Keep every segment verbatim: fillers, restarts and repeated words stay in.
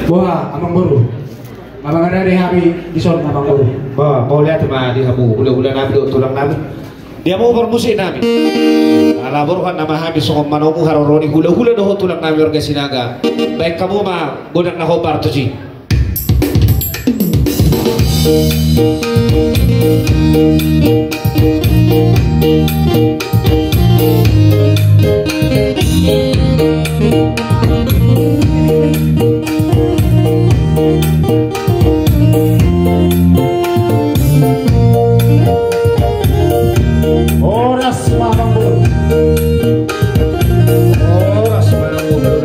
Boha, Amangboru. Nga mangadari hami dison, Amangboru. Ba, mauliate ma di hamu hulahula nami dohot tulang nami. Di hamu parmusik nami. Ala borhat nama hami songon manomu haroro ni hulahula dohot tulang nami warga Sinaga. Baen hamu ma godang na hombar tusi. Horas ma, Amangboru. Horas ma, Amangboru.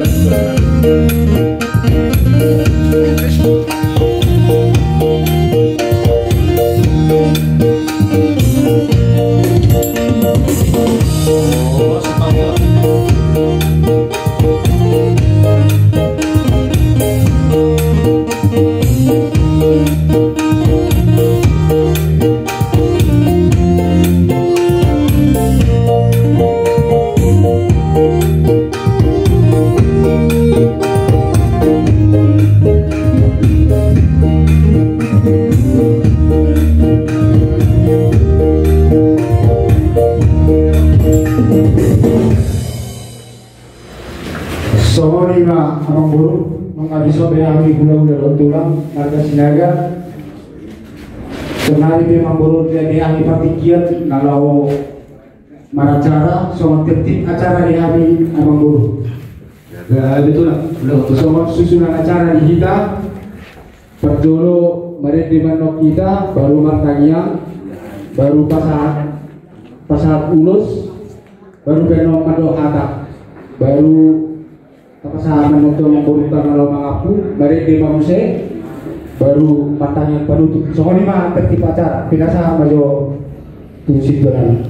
Songon i ma, Amangboru, nunga dison be hami hulahula dohot tulang marga Sinaga. Sonari pe, Amangboru, dibahen hami partingkian na laho maracara, songon tertib acara di hami, Amangboru. Ya, betul lah. Udah, betul. Songon susunan acara di hita, parjolo marende mandok hita, baru martangiang, baru pasahat, pasahat ulos, baru pe annon mandok hata, baru tapasahat ma tu amangboru ta na laho mangampu, marende ma muse, baru martangiang panutup. Songon i ma tertib acara, pinasahat ma jo tu sintua nami.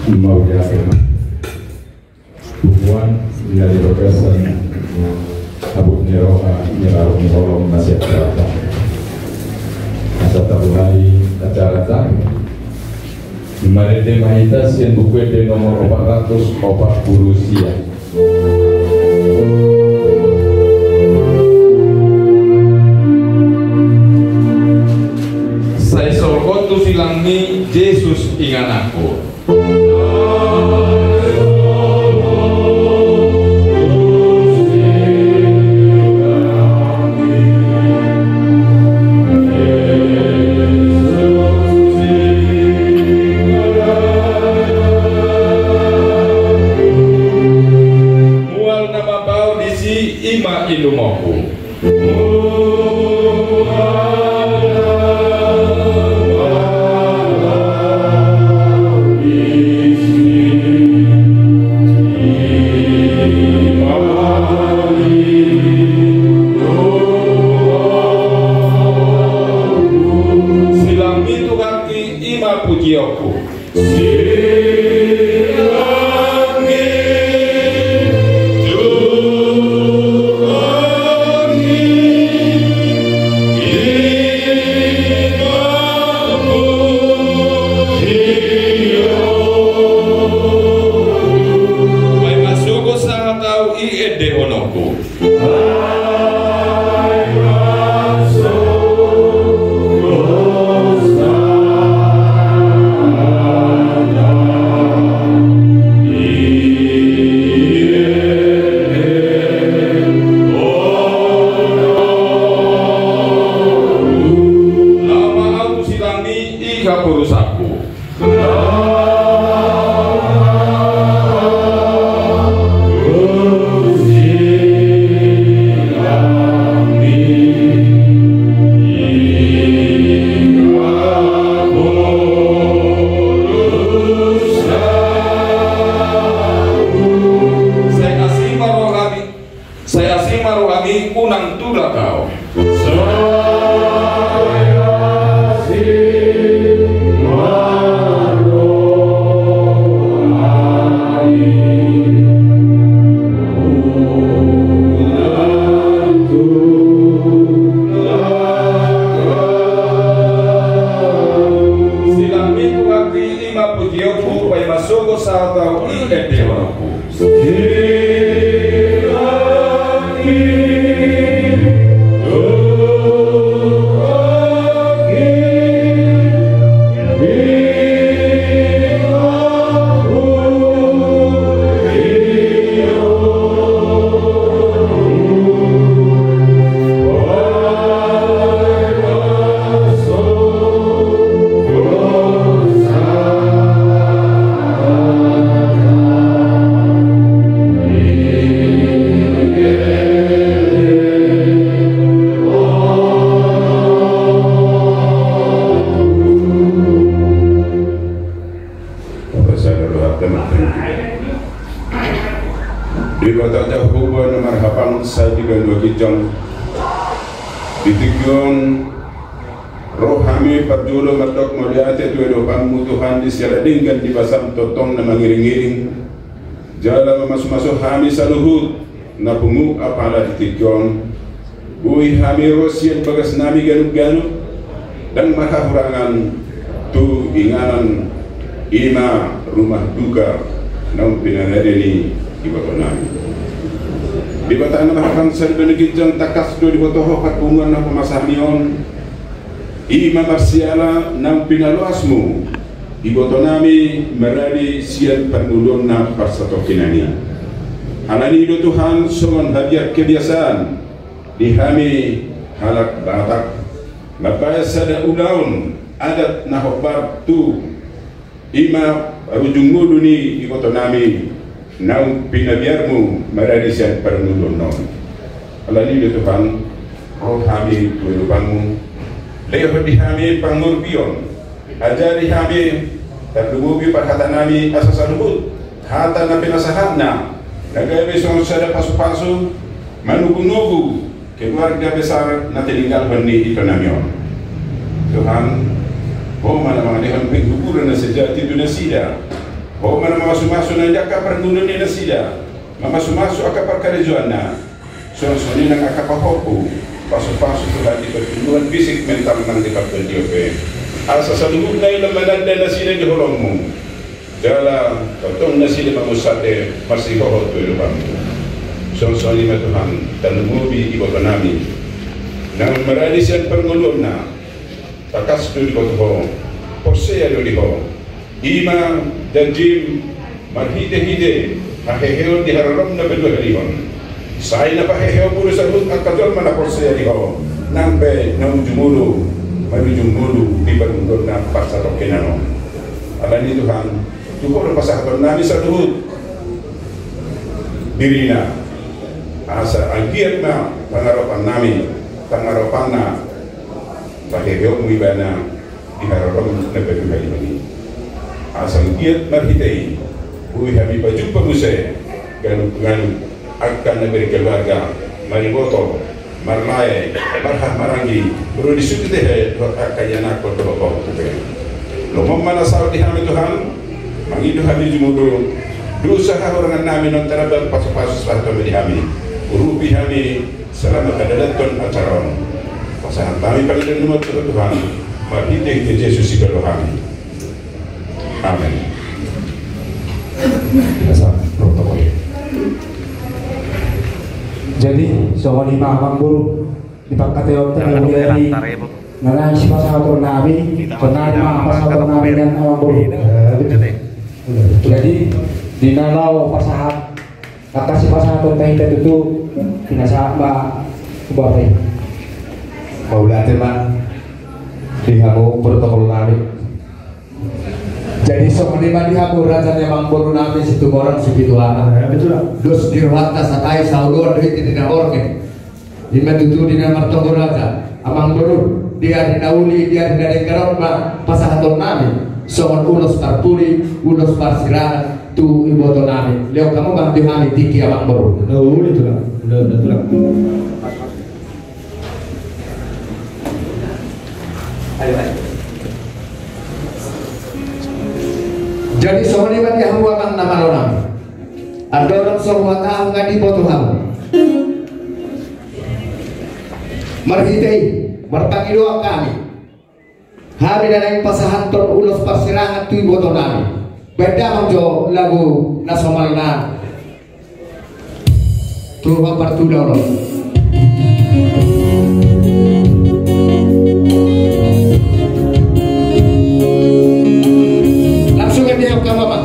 Mauliate ma. Tuhan, ia di bagasan habot ni roha, ia di holong na siap rata. Asa tabuhai acara ta. Marende ma hita sian Buku Ende nomor opat ratus opat puluh sia. Sai solhot tu silangmi Jesus ingananku. Mual na mambao disi ima inumonku. Silangmi tu hami ima pujionku. Silangmi tu hami ima pujionku. Baen ma sogo sahat ahu i endehononku. Sai asi ma rohami, sai asi ma rohami unang tulak ahu. Sai asi ma rohami unang tulak ahu. Silangmi tu hami ima pujionku, baen ma sogo sahat ahu i endehononku. Debata Jahowa na marhabangsa di banua ginjang, di tingki on ro hami parjolo mandok mauliate tu adopanmu Tuhan di siala denggan di basam tongtong na mangiringiring. Jala mamasumasu hami saluhut na pungu apala di tingki on. Boi hami ro sian bagasnami ganup-ganup, ndang marhahurangan tu inganan i ma rumah duka naung pinarade ni ibotonami. Debata na marhabangsa di banua ginjang, tangkas do diboto Ho parpunguan na hupamasahami on. I ma marsiala naung pinaloasmu ibotonami maradi sian parngoluonna parsatongkinan i. Alani i do Tuhan, songon habiar kebiasaan di hami halak Batak, mambahen sada ulaon adat na hombar tu i ma parujung ngolu ni ibotonami naung pinabiarmu maradi sian parngoluon on. Alani i do Tuhan, ro hami tu adopanmu, lehon di hami pangurupion, ajari hami, tarlumobi parhatanami asa saluhut hata na pinasahatna na gabe songon sada pasupasu manugunugu keluarga besar na tininggalhon ni itonami on. Tuhan, Ho ma na mangalehon penghiburan na sejati tu nasida. Ho ma na mamasumasu na di angka parngoluon ni nasida, mamasumasu angka parkarejoanna. Songon songon i nang angka pahompu, pasupasu Tuhan di parngoluon, fisik, mental nang di partondion pe, asa saluhutna i lam mananda nasida di holongmu. Jala tongtong nasida mangusate marsihohot tu adopanmu. Songon songon i ma Tuhan, tarlumobi ibotonami naung maradi sian parngoluonna, tangkas do diboto Ho, porsea do di Ho. I ma janjim marhitehite haheheon di haroroM na paduahalihon. Sai na paheheonMu do saluhut angka jolma na porsea di Ho, nang pe naung jumolo manujung ngolu di parngoluonna parsatongkinan on. Alani i Tuhan, tu Ho do pasahatonnami saluhut dirina, asa anggiat ma pangaropannami, pangaropanna, paheheonMu ibana di haroroM na paduahalihon i. Asa anggiat marhite i boi hami pajumpa muse ganup-ganup angka na berkeluarga, mariboto, marlae, marhahamaranggi, ro di sude dohot angka ianakhon dohot pahompu pe. Lomo ma na saut di hami Tuhan, mangido hami jumolo, dosa hahurangannami naung tarlambat pasupasu sahat ma di hami. Urupi hami selama tadalanhon acara on. Pasahat hami pangidoan on tu Tuhan, marhitehite Jesus Ibana hami. Amen. Biasa protokol. Jadi, songon i ma Amangboru, di pangkataion ta na mulia i, na naeng sipasahatonnami, songon i ma pasahatonnami nian Amangboru. Jadi, di na laho pasahat, angka sipasahaton ta hita tutu, pinasahat ma tu Bapa i. Mauliate ma di hamu protokolnami. Jadi songon i ma di hamu raja ni amangborunami Situmorang Sipitualang. Dos di rohanta satai saoloan do i di na borngin. I ma tutu di na martonggo raja, amangboru, di ari na uli, di ari na denggan on ma pasahatonnami songon ulos parpudi, ulos parsirangan tu ibotonami. Lehon hamu ma di hami tingki, amangboru. Na uli, Tulang. Jadi songon i ma di hamu amang na malonami. Andorang so huhatahon nga diboto hamu, marhite i marpangidoan hami, hami na naeng pasahathon ulos parsirangan tu ibotonami. Baen damang jo lagu na somalna. Tu ho partuda on. Langsung eme au kama ma.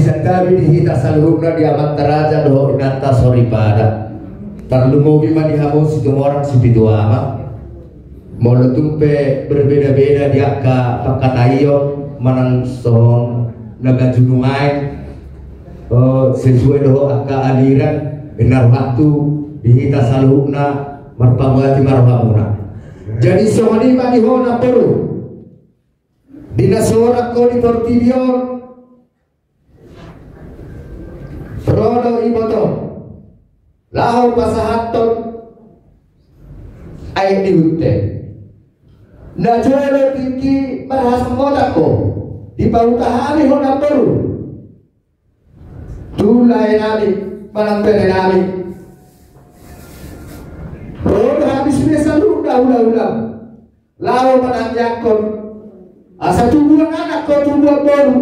Santabi di hita saluhutna, di amanta raja dohot inanta soripada. Tarlumobi ma di hamu Situmorang Sipitu Ama. Molo tung pe berbeda-beda di angka pangkataion manang songon na gajunung aek, eh, sesuai dohot angka aliran, ninna rohangku di hita saluhutna marpamuati ma rohamuna. Jadi songon i ma di ho namboru. Di na sorang ho di portibi on, ro do ibotom laho pasahathon aek ni huntem. Na jolo tingki marhasomotan ho, dipahuta hami ho namboru tu laenami manang berenami. Ro do hami sude saluhutna hula-hula laho manangiangkon asa tubuan anak ho tubuan boru.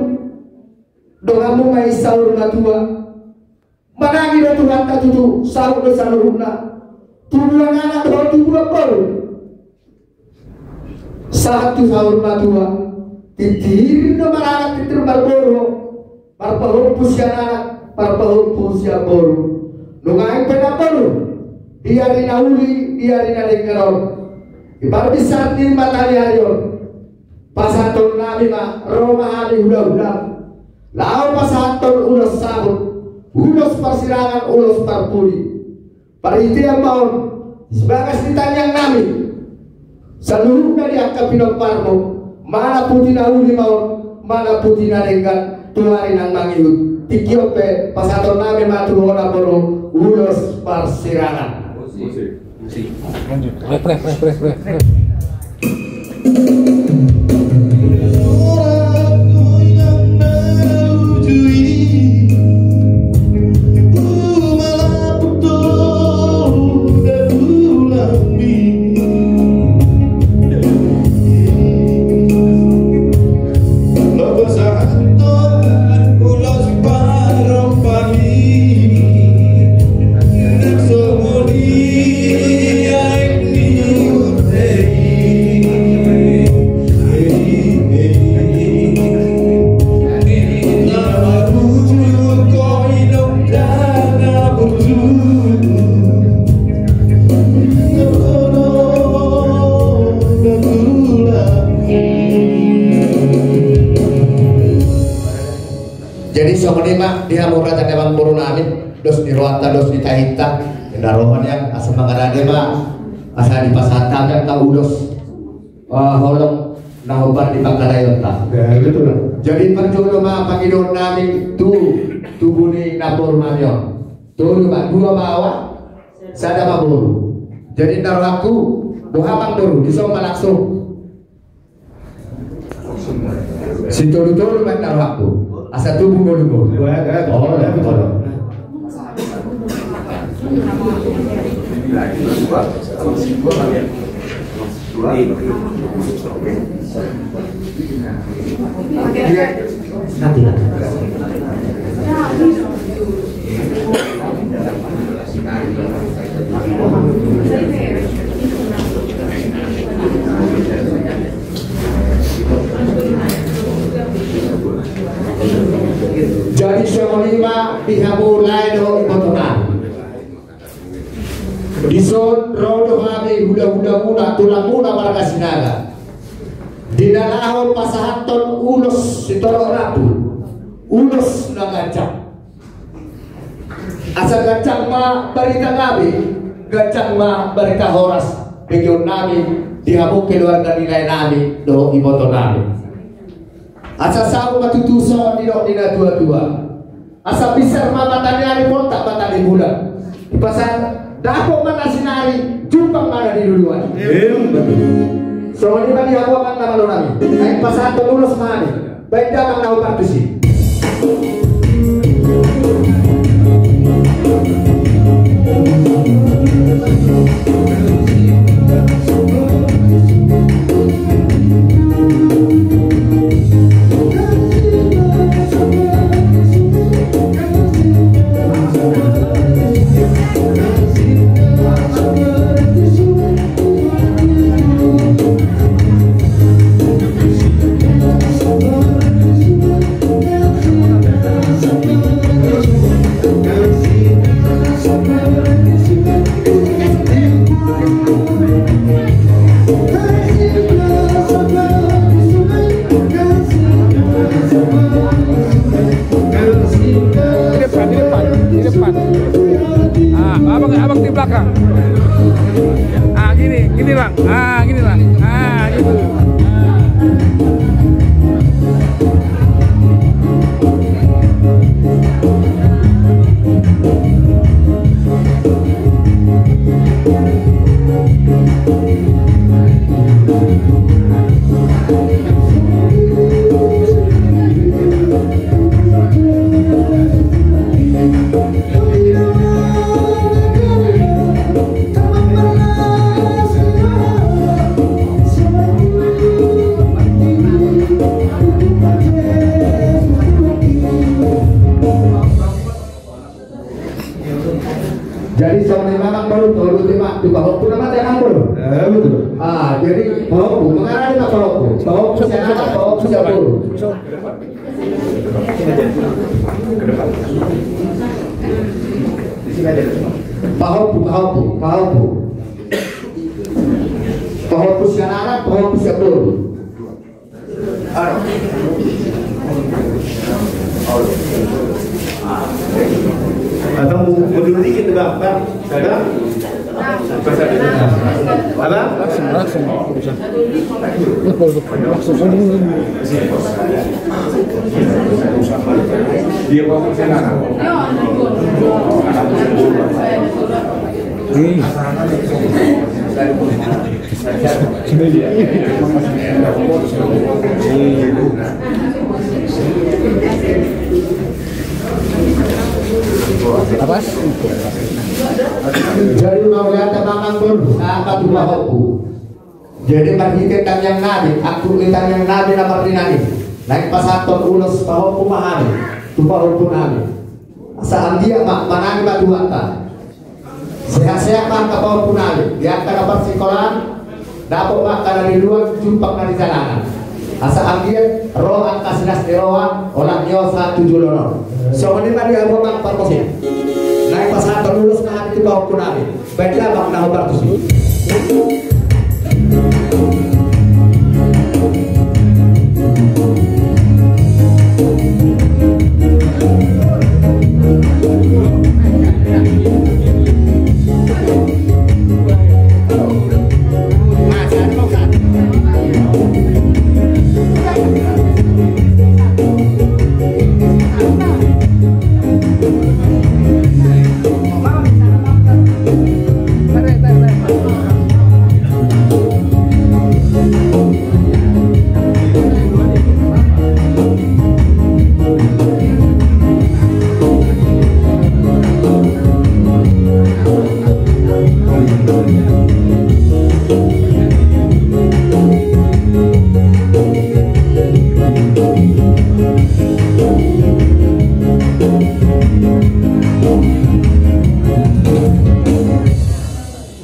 Donganmu ma i saur matua. Manangi do Tuhanta tutu, saut do saluhutna. Tubuan anak dohot tubuan boru. Sahat tu saur matua. Tintin do maranak, tintin marboru ho. Marpahompu sian anak, marpahompu sian boru. Nunga i pe namboru, di ari na uli, di ari na denggan on, di parbinsar ni mataniari on, pasahatonnami ma, ro ma hami hula-hula laho pasahathon ulos saput, ulos parsirangan, ulos parpudi. Parhitean ma on, di bagas ni tangiangnami, saluhutna di angka pinomparmu, manang puti na uli ma on, manang puti na denggan, tu ari na mangihut. Tingki on pe pasahatonnami ma tu ho namboru ulos parsirangan. Ref, ref, ref, ref, ref, ref. Jadi songon i ma di hamu raja ni amangboru nami, dos ni rohanta, dos ni tahinta, ninna roha nian, asa mangarade ma, asa dipasahat hami angka ulos, eh, holong na hombar di pangkataionta. Ya, betul. Jadi parjolo ma pangidoan nami tu tubu ni namboru nami on. Tolu ma, dua baoa, sada ma boru. Jadi ninna rohangku, boha amangboru, dison ma langsung. Sitolu-tolu ma ninna rohangku. Asa tubu ngolu-ngolu. Oh, ya, betul. Jadi songon i ma di hamu lae dohot iboto nami. Dison ro do hami hula-hulamuna, tulangmuna marga Sinaga, di na laho pasahathon ulos sitorop rambu, ulos na ganjang. Asa ganjang ma barita gabe, ganjang ma barita horas, begeon nami di hamu keluarga ni lae nami dohot iboto nami. Asa saut ma tutu songon nidok ni na tua-tua. Asa binsar ma mata ni ari, poltak mata ni bulan. Dipasahat dapot ma na sinari, jumpang ma na niluluan. Songon i ma di hamu amang na malo nami. Ai pasahathon ulos ma hami. Baen damang na hombar tusi. Di depan, di depan, di depan. Ah, abang, abang di belakang. Ah, gini, gini, Bang. Ah, gini, Bang. Ah, gitu. Jadi songon i ma, Amang Boru, tolu, lima, tu pahompu nama te, Amang Boru? Eh, betul. Ah, jadi pahompu, mangarade ma pahompu. Pahompu sian anak, pahompu sian boru. Pahompu, pahompu, pahompu. Pahompu sian anak, pahompu sian boru. Abang, mu-, mundur dikit, Bang. Bang. Bang. Abang? Langsung, langsung. Langsung. Dia fokus sana. Nih. Apa? Jadi mauliate ma, Amang Boru, apa tu pahompu? Jadi marhite tangiang nami, angkup ni tangiang nami na marnina i, naeng pasahathon ulos pahompu ma hami tu pahompu nami. Asa anggiat ma, manangi ma Tuhanta. Sehat-sehat ma angka pahompu nami, di angka na parsikolaan, dapot ma angka na di luat, jumpang na di jalanan. Asa anggiat ro angka silas ni roha, olat ni osa tu joloan on. Songon i ma di hamu, Amang, pargonsi. Naeng pasahathon ulos ma hami tu pahompu nami. Baen damang na hombar tusi.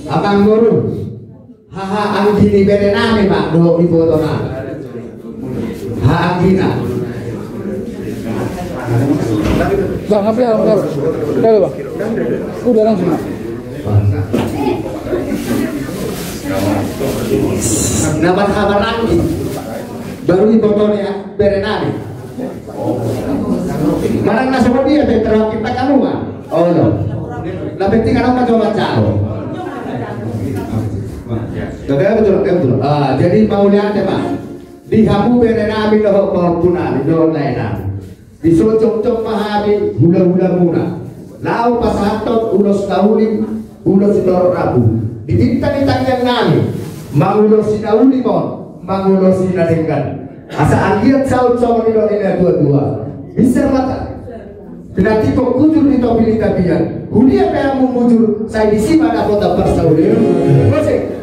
Amang Boru, haha anggi ni bere nami ma dohot ibotona. Haha anggina. Bang, apa ya, Bang? Udah, Bang. Udah langsung. Na marhabar anggi. Baru iboto ni bere nami. Manang na songon dia pe, terwakil na kaluar. Olo. Na penting adong na coba calo. Gabe betul, gabe betul. Ah, jadi mauliate ma di hamu bere nami dohot pahompu nami dohot lae nami. Di son jongjong ma hami hulahulamuna laho pasahathon ulos na uli, ulos sitorop rambu. Di tinta ni tangiang nami, mangulosi na uli ma on, mangulosi na denggan. Asa anggiat saut songon nidok ni natuatua. Bisa mata. Pinantikhon hujur di topi ni tapian. Hudia pe hamu mujur, sai disi ma dapotan parsaulian. Musik.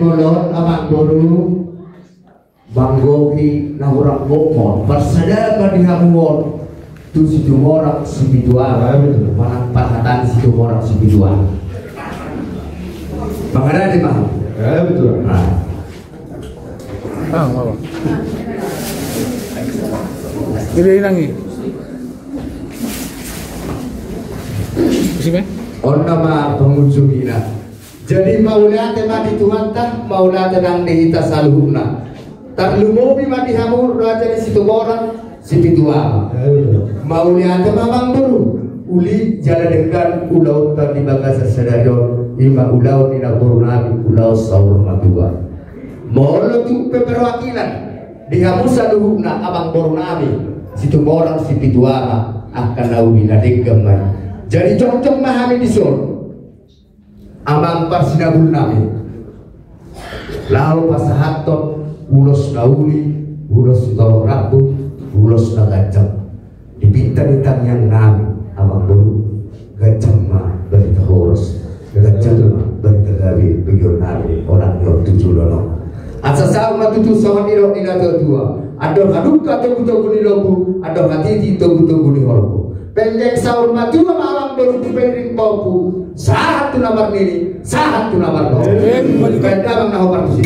Molo on, amang boru, manggohi na hurang gokmon, parsada ma di hamu on tu Situmorang Sipitu Ama. Manang parhata ni Situmorang Sipitu Ama. Mangarade ma hamu? Nah. Ah, apa? Ini, ini lagi. Isi, Pak? On nama pengunjungina. Jadi mauliate ma di Tuhanta, mauliate nang di hita saluhutna. Tarlumobi ma di hamu raja ni Situmorang Sipitu Ama. Mauliate ma, amang boru. Uli jala denggan ulaonta di bagasan sadari on, ima ulaon ni namboru nami, ulaon saur matua. Molo tung pe perwakilan di hamu saluhutna, amang boru nami, Situmorang Sipitu Ama, angka na uli na denggan ma i. Jadi jongjong ma hami dison, amang parsinabul nami, laho pasahathon ulos na uli, ulos sitorop rambu, ulos na ganjang. Dipinta ni tangiang nami, amang boru, ganjang ma barita horas, ganjang ma barita gabe, begeon nami, olat ni on tu joloan on. Asa saut ma tutu songon nidok ni natuatua: Andor halumpang togutogu ni lombu, andor hatiti togutogu ni horbo. Penggeng saur matua ma, amang boru, tu penggeng pongku, sahat tu na marnini, sahat tu na marnono. Baen damang na hombar tusi.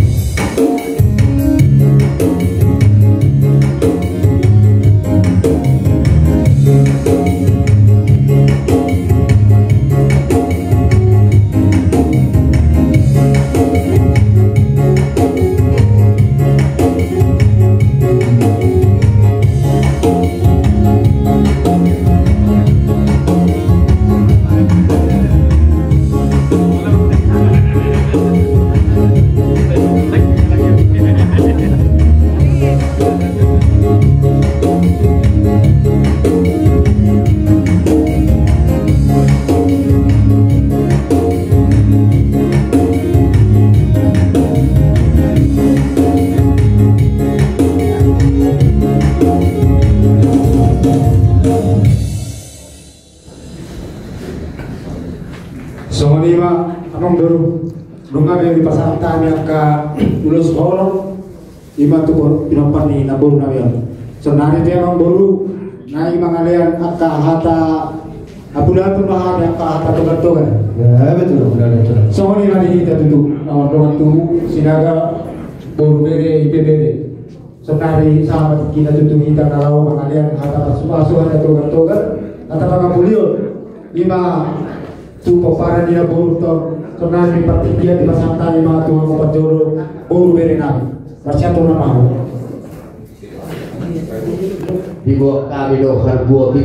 Songon i ma, amang boru, nunga be dipasahat hami angka ulos holong, ima tu pinompar ni namboru nami on. Saonari pe, amang boru, na i mangalean angka hata hapudaton ma hami, angka hata togartogar. Ya, betul, betul, betul. Songon i ma di hita tutu, na mardongan tubu, Sinaga, boru bere, ibebere. Saonari sahat ma tingkina tutu hita na laho mangalean hata pasupasu, hata togartogar, hata pangapulion. Ima tu pomparan ni namboru on, saonari partingkian dipasahat hami ma tu hamu parjolo, boru bere nami. Marsiatur ma hamu. Diboan hami do harbua i.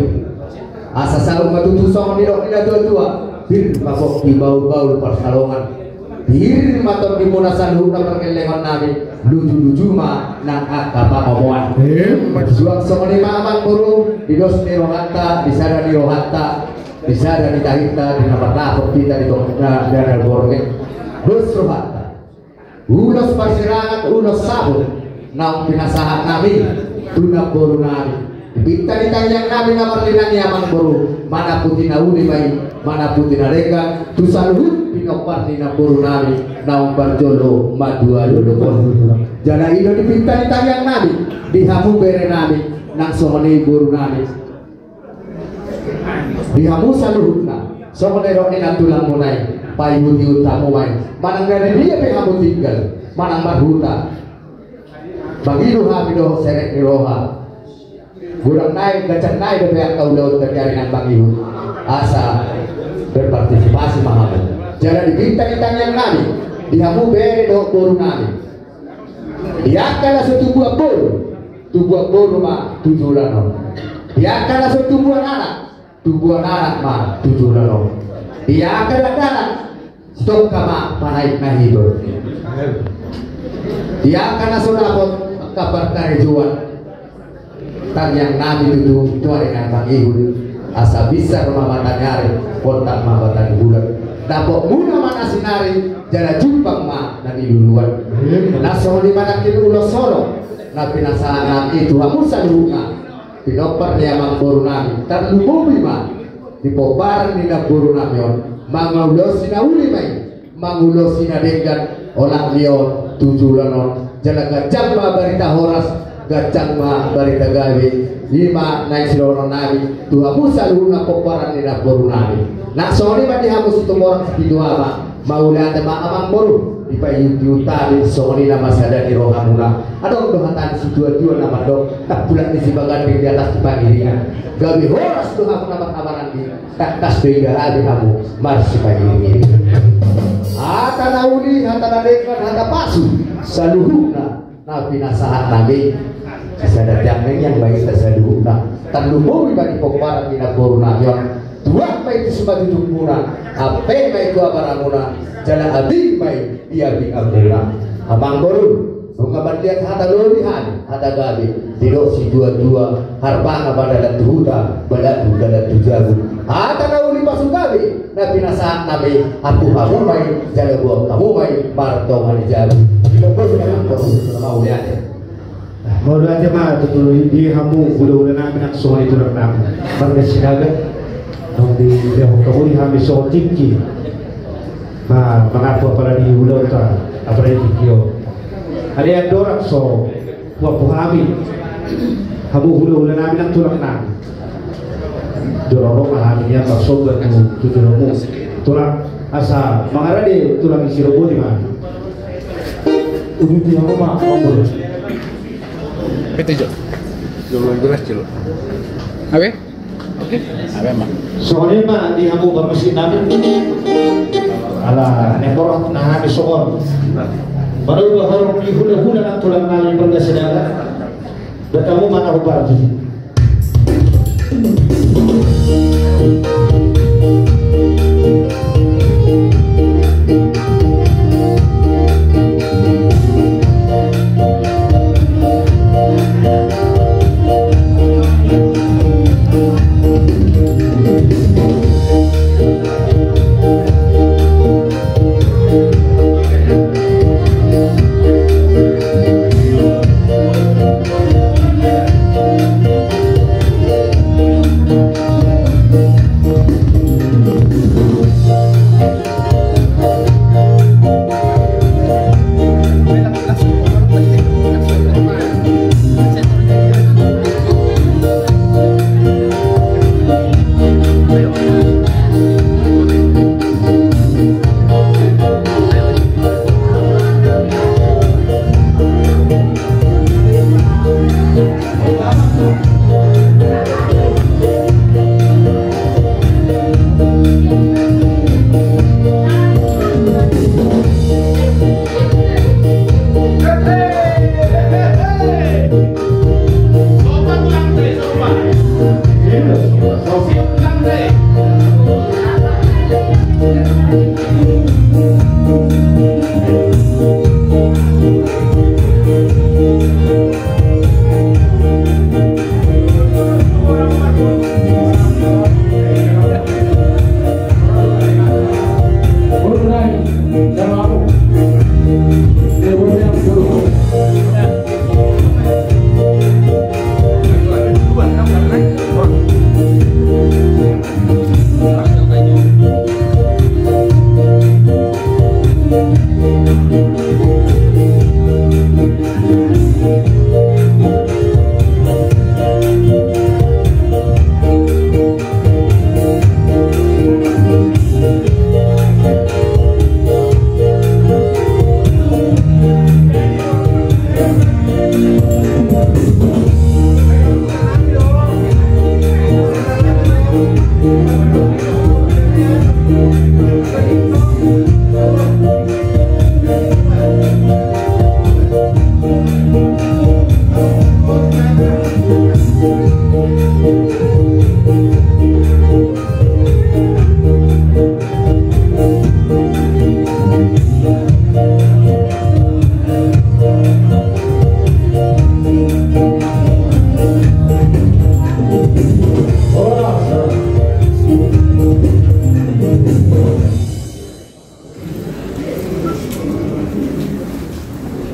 Asa saut ma tutu songon nidok ni natuatua: Pir ma pongki, bahulbahul pansalongan. Pir ma tondimuna saluhutna pargellengon nami, lujuluju ma nang angka pangomoan. Suang songon i ma, amang boru, di dos ni rohanta, di sada ni rohanta, di sada ni tahinta, di na marnapot hita di tongtong ni ari borngin. Dos rohanta. Ulos parsirangan, ulos saput naung pinasahat nami tu namboru nami. Dipinta ni tangiang nami na marlina i, amang boru, manamputi na uli ma i, manamputi na denggan tu saluhut pinompar ni namboru nami naung parjolo matua lolop on. Jala i do dipinta ni tangiang nami di hamu bere nami, nang songon i boru nami. Di hamu saluhutna, songon nidok ni nantulang muna i, paihutihut hamu ma i. Manang na di dia pe hamu tinggal, manang marhuta, mangido hami dohot serep ni roha. Godang nai, ganjang nai dope angka ulaonta di ari na mangihut. Asa berpartisipasi ma hamu. Jala dipinta ni tangiang nami di hamu bere dohot boru nami. Di angka na so tubuan boru, tubuan boru ma tu joloan on. Di angka na so tubuan anak, tubuan anak ma tu joloan on. Di angka dakdanak, sitongka ma panaek na hibur. Di angka na so dapot angka parkarejoan, tangiang nami tutu tu ari na mangihut, asa binsar ma mata ni ari, poltak ma mata ni bulan. Dapotmuna ma na sinari, jala jumpang ma na niluluan. Na songon i ma nangkin ulos holong na pinasahat nami tu hamu saluhutna, pinompar ni amangboru nami, tarlumobi ma di pomparan ni namboru nami on, mangaulosi na uli ma i. Mangulosi na denggan olat ni on tu joloan on. Jala ganjang ma barita horas, ganjang ma barita gabe. I ma naeng sidohonon nami tu hamu saluhutna pomparan ni namboru nami. Nang songon i ma di hamu Situmorang Sipitu Ama. Mauliate ma amangboru, dipaihutihut hami songon i na masa di rohamuna. Adong do hata ni situatua na mandok, tampulak ni sibaganding di atas ni pangiringan. Gabe horas do hamu na marhamaranggi, tangkas do idahabi hamu marsipangiringiring. Hata na uli, hata na denggan, hata pasu, saluhutna na pinasahat nami. Sisada tiang nang yang baik saluhutna. Tarlumobi ma di pomparan ni namboru nami on. Tuat ma i tu simanjujungmuna, ampe ma i tu abaramuna, jala abing ma i di abinganmuna. Amangboru, nunga marliat hata lobi hami, hata gabe, didok situatua, harbanga ma dalan tu huta, balagu dalan tu jabu. Hata na uli pasu gabe, na pinasahat nami, ampu hamu ma i, jala boan hamu ma i, martonga ni jabu. Didok boan amangboru, mauliate. Mauliate ma tutu di hamu hulahula nami nang songon i tulang nami marga Sinaga. Nang dilehon hamu di hami songon tingki ma mangapu apala di ulaonta apala di tingki on. Ade andorang so huampu hami hamu hulahula nami nang tulang nami. Dorong ma hami nian marsomba tu tulang asa mangarade tulang i siroboti ma. Uduti hamu ma ombor. Bete jo. Jolo belas jolo. Abe? Abe ma. Songon i ma di hamu parmusik nami. Ala nemborot na hami songon. Baru baru di hulahula nang tulang nami marga Sinaga. Bertemu mana hubarti.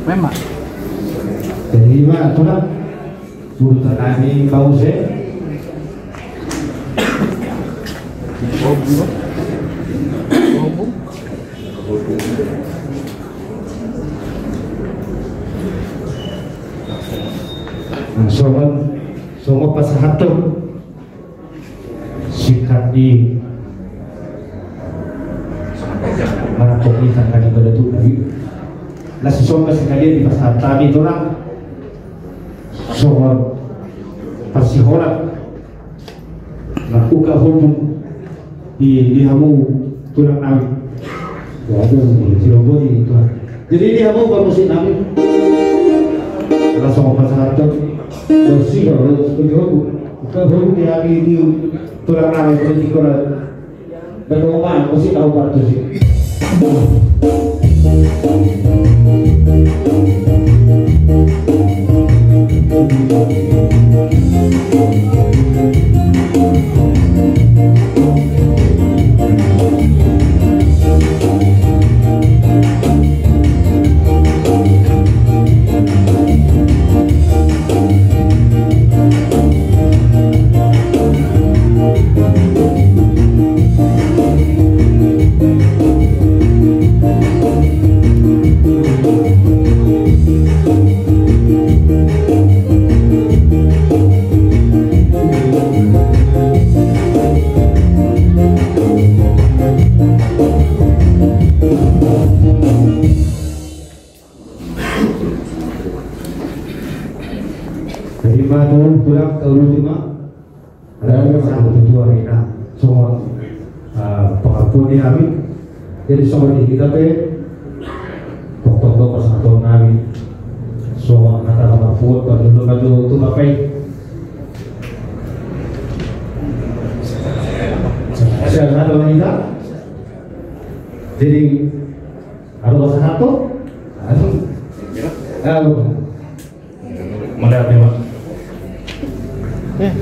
Memang. Jadi, Pak, apa? Guru ternani bau se. Bau bunga. Bau bunga. Di mana kau ini tanggal di pada tu lagi. Nasi somba sekalian di pasar tadi tu lah. Soal pasti hola. Nah, uka hubung di di hamu tulang nami. Waduh, di Cirebon ini tuh. Jadi di hamu baru musik nami. Langsung pasangan tuh. Bersih kalau seperti hubung. Uka hubung di hami di tulang nami berarti kalau berdoa musik tahu partusi. Jadi ma tu tulang tahu lima. Ada yang sangat ketua Rina, songon pengampun di kami. Jadi songon di kita pe, pokok-pokok persatuan kami. Songon kata pengampun, kalau dulu maju tu ngapain? Saya kata wanita. Jadi ada bahasa satu. Aduh. Aduh. Mauliate ma. Eh,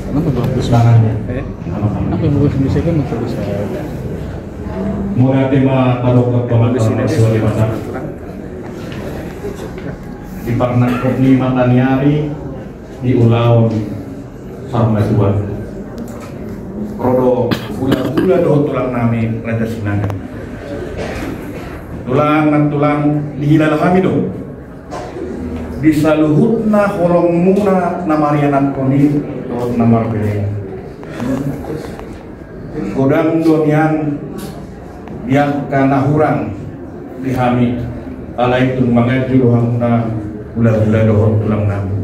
kenapa bagus tangannya? Eh, kenapa yang bagus bisa kan bagus. Mauliate ma tadok tu Amanta Martua Debata. Di parnangkok ni mata ni ari, di ulaon saur matua. Ro do hulahula dohot tulang nami Raja Sinaga. Tulang, nantulang, dihilala hami do di saluhutna holongmuna na marianakhon i dohot na marbere. Godang do nian di angka na hurang di hami, alai tung manganju do hamuna hulahula dohot tulang nami.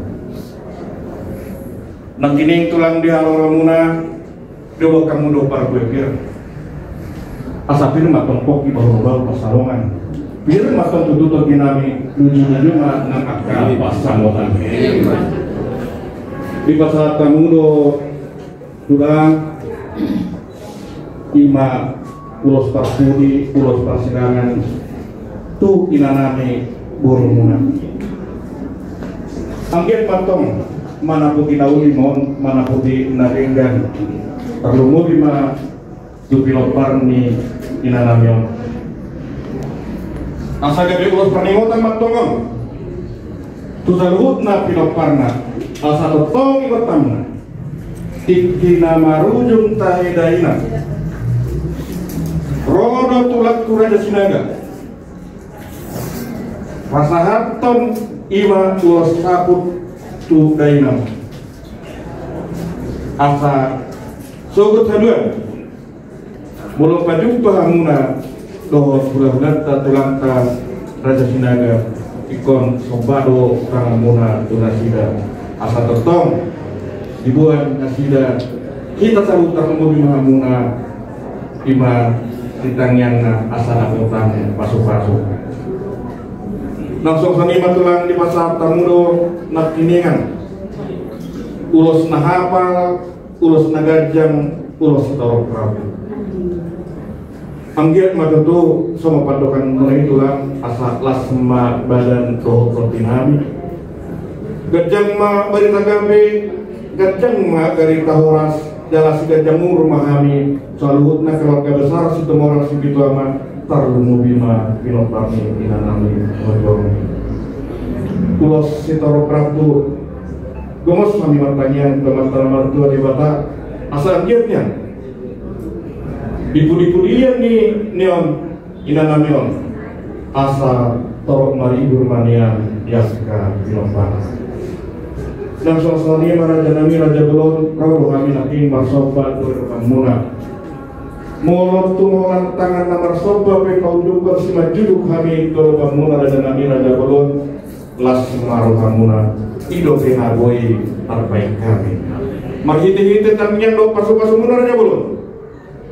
Nangkining tulang di haroromuna, dibege hamu do parbuehon. Asa pir ma tongkok di bahulbahul pansalongan. Pir ma tong tutu tondi nami, luju-luju ma nang angka pansamotan. Dipasahat hamu do tulang, ima ulos parpudi, ulos parsirangan tu inanami borumuna. Anggiat ma tong manaputi na uli ma on, manaputi na denggan. Tarlumobi ma tu pinompar ni inanami on. Asa gabe ulos parningotan ma tong on tu saluhutna pinomparna, asa tongtong ingot hamuna. Tingki na marujung tahe dainang, ro do tulangku Raja Sinaga pasahathon ima ulos saput tu dainang. Asa sogot haduan, molo pajumpa hamuna dohot hulahulanta tulangta Raja Sinaga, ingkon somba do tanganmuna tu nasida, asa tongtong diboan nasida hita saluhut, tarlumobi ma hamuna ima di tangiangna asa dapotan pasupasu. Nang songon i ma tulang, dipasahat hamu do nangkiningan ulos na hapal, ulos na ganjang, ulos sitorop rambu. Anggiat ma tutu songon pandohanmuna i tulang, asa las ma badan dohot tondi nami. Ganjang ma barita gabe, ganjang ma barita horas, jala siganjang umur ma hami saluhutna keluarga besar Situmorang Sipitu Ama, tarlumobi ma pinompar ni inanami Mojong. Ulos sitorop rambu. Gomos ma hami martangiang tu Amanta na martua Debata, asa anggiat nian di pudi-pudian ni, ni on, inanami on, asa torop maribur ma nian di angka pinompar. Nang songon i ma raja nami, raja bolon, ro do hami nangkin marsomba tu adopanmuna. Molo tung holan tangan na marsomba pe paundukhon, simanjujung hami tu adopanmuna raja nami, raja bolon, las ma rohamuna, i dope na boi tarbahen hami. Marhitehite tangiang dohot pasupasumuna raja bolon,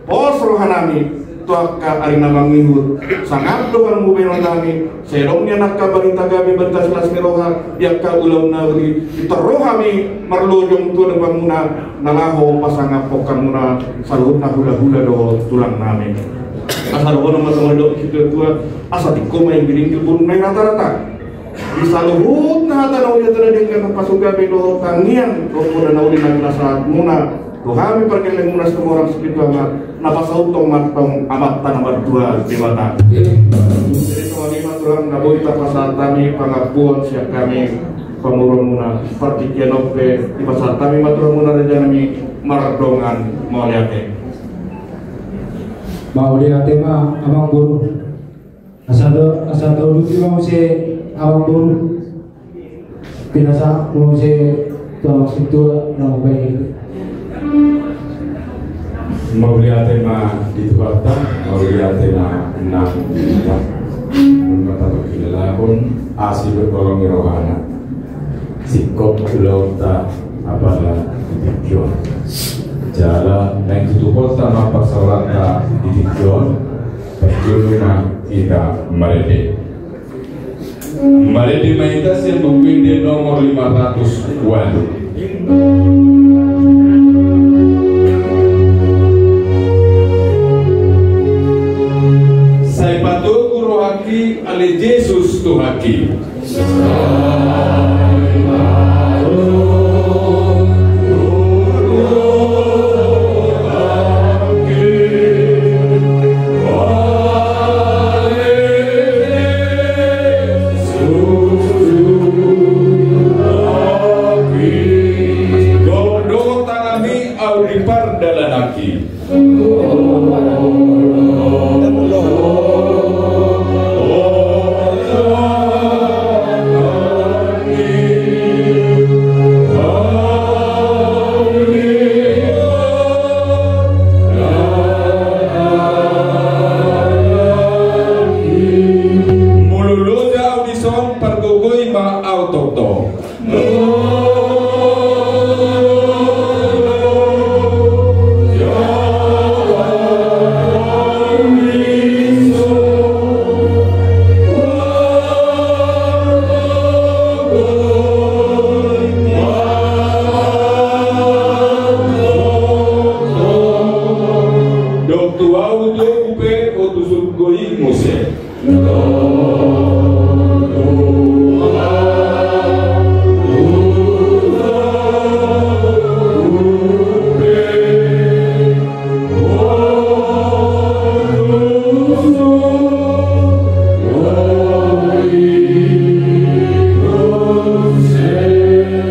pos roha nami tu angka ari na mangihut, sangap do hamu bahenon nami, sai adong nian angka barita gabe, barita silas ni roha di angka ulaon na uli, pintor ro hami marlojong tu adopanmuna, na laho pasangaphon hamuna saluhutna hulahula dohot tulang nami. Asa dohonon ma songon didok ni situatua, asa tingko ma inggiringgir bulung na i ratarata. Di saluhutna hata na uli, hata na denggan, pasupasuna dohot tangiang dohot poda na uli na pinasahatmuna tu hami pargellengmuna Situmorang Sipitu Ama, na pasauthon ma antong Amanta na martua Debata. Jadi songon i ma Tuhan na boi tarpasahat hami pangampuon sian hami pamoruonmuna. Partingkian on pe dipasahat hami ma tu hamuna raja nami mardongan mauliate. Mauliate ma amang boru. Asa do, asa tauluti ma muse amang boru. Pinasahat ma muse tu amang sintua na mambahen i. Mauliate ma di Tuhanta, mauliate ma nang di hita. Nunga tapangkilalaon asi bertolong di rohana. Singkop ulaonta apala di tingki on. Jala naeng tutuponta ma parsaoranta di tingki on. Parjolo ma hita marende. Marende ma hita sian Buku Ende nomor lima ratus ualu. Sai patogu rohangki ale Jesus Tuhanki. Dohot tanganmi ahu di pardalananki. Molo loja ahu dison, pargogoi ma ahu tongtong. Dung tu ahu togu pe, hutusurgoi muse.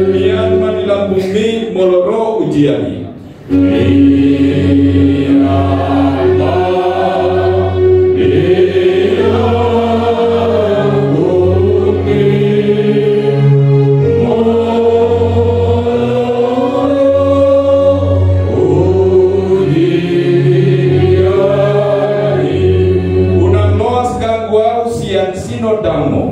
Mian ma di lambungmi molo ro ujian i. Unang loas ganggu ahu sian sinondangmu.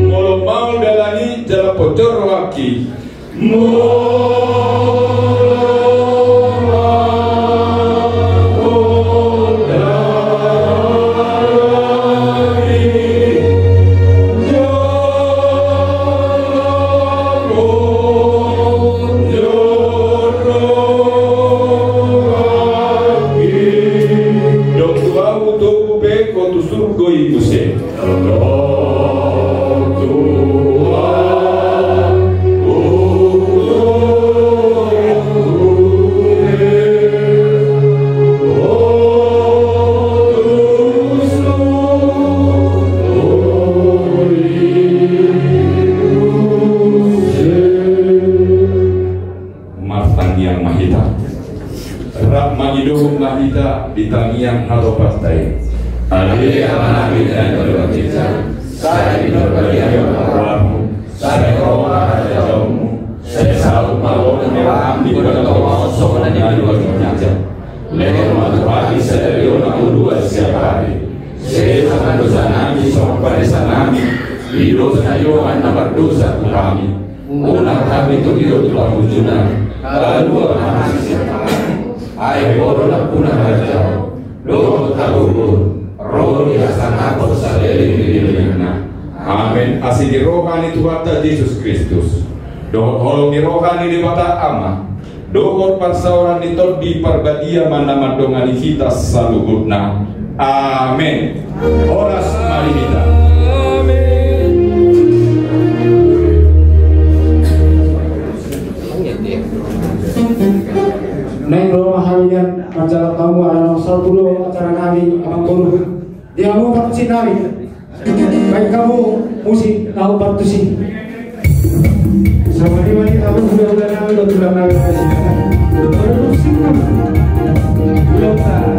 Molo maol dalan i jala pojor rohangki. Dung tu ahu togu pe, hutusurgoi muse. Di tangiang hatopanta i. Ale Amanami na di banua ginjang, sai diparbadia ma goarMu, sai ro ma harajaonMu, sai saut ma lomo ni rohaM di banua tonga on songon na di banua ginjang. Lehon ma tu hami sadari on hangoluan siapari. Sesa ma dosanami songon panesanami di dosa ni dongan na mardosa tu hami. Unang hami togihon tu pangunjunan, palua ma hami sian pangago. Ai Ho do nampuna harajaon, dohot hagogoon, ro di hasangapon saleleng ni lelengna. Amen. Asi ni roha ni Tuhanta Jesus Kristus, dohot holong ni roha ni Debata Ama, dohot parsaoran ni Tondi Parbadia ma na mandongani hita saluhutna. Amen. Horas ma di hita. Amen. Naeng ro ma hami nian manjalang hamu ala naung salpu do acara nami amang boru. Di hamu partusi nami. Baen hamu musik na partusi. Sabar ma di hamu hulahula nami dohot tulang nami. Partusi nami. Hulahula.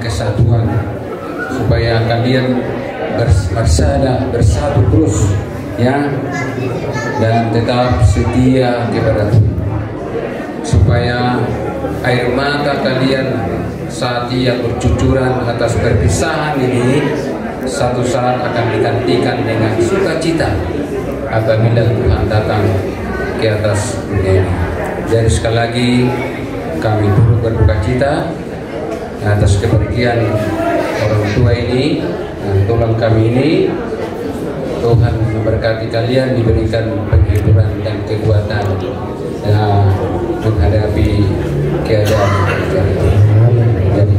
Kesatuan, supaya kalian bers-, bersada, bersatu terus, ya, dan tetap setia kepada Tuhan, supaya air mata kalian saat yang bercucuran atas perpisahan ini, satu saat akan digantikan dengan sukacita. Apabila Tuhan datang ke atas dunia ini. Jadi, sekali lagi, kami turut berduka cita atas kepergian orang tua ini, dan tulang kami ini. Tuhan memberkati kalian, diberikan penghiburan dan kekuatan, ya, menghadapi keadaan yang terjadi. Jadi,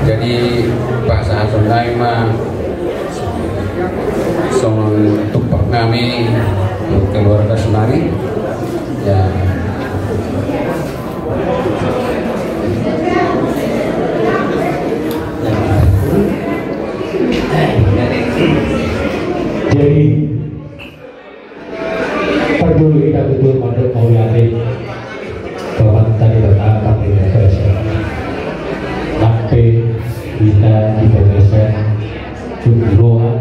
jadi, pasahaton nami ma songon tumpak nami keluarga saonari. Ya. Jadi, parjolo hita tutu mandok mauliate tu Amanta Debata Pardenggan Basa. Sampe hita di bagasan tu roha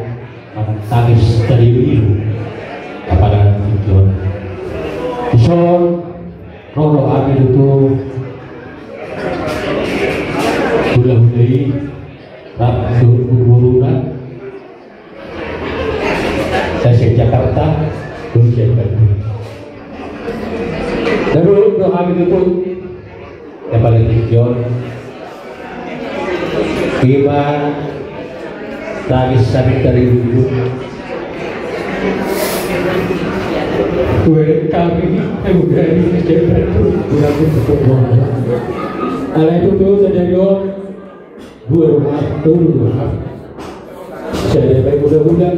manang tangis tariu-iu. Apala tujuan. Dison, ro do hami tutu hulahula i, rap dohot guruguruna. Sai sian Jakarta, dohot sian Bandung. Dison ro do hami tutu. Apala tujuan. Ima tangis hami tariu-iu. Ue kami, ue kami, alai tutu sadari on. Dua rumah, dua rumah. Saya dapat mudah-mudah.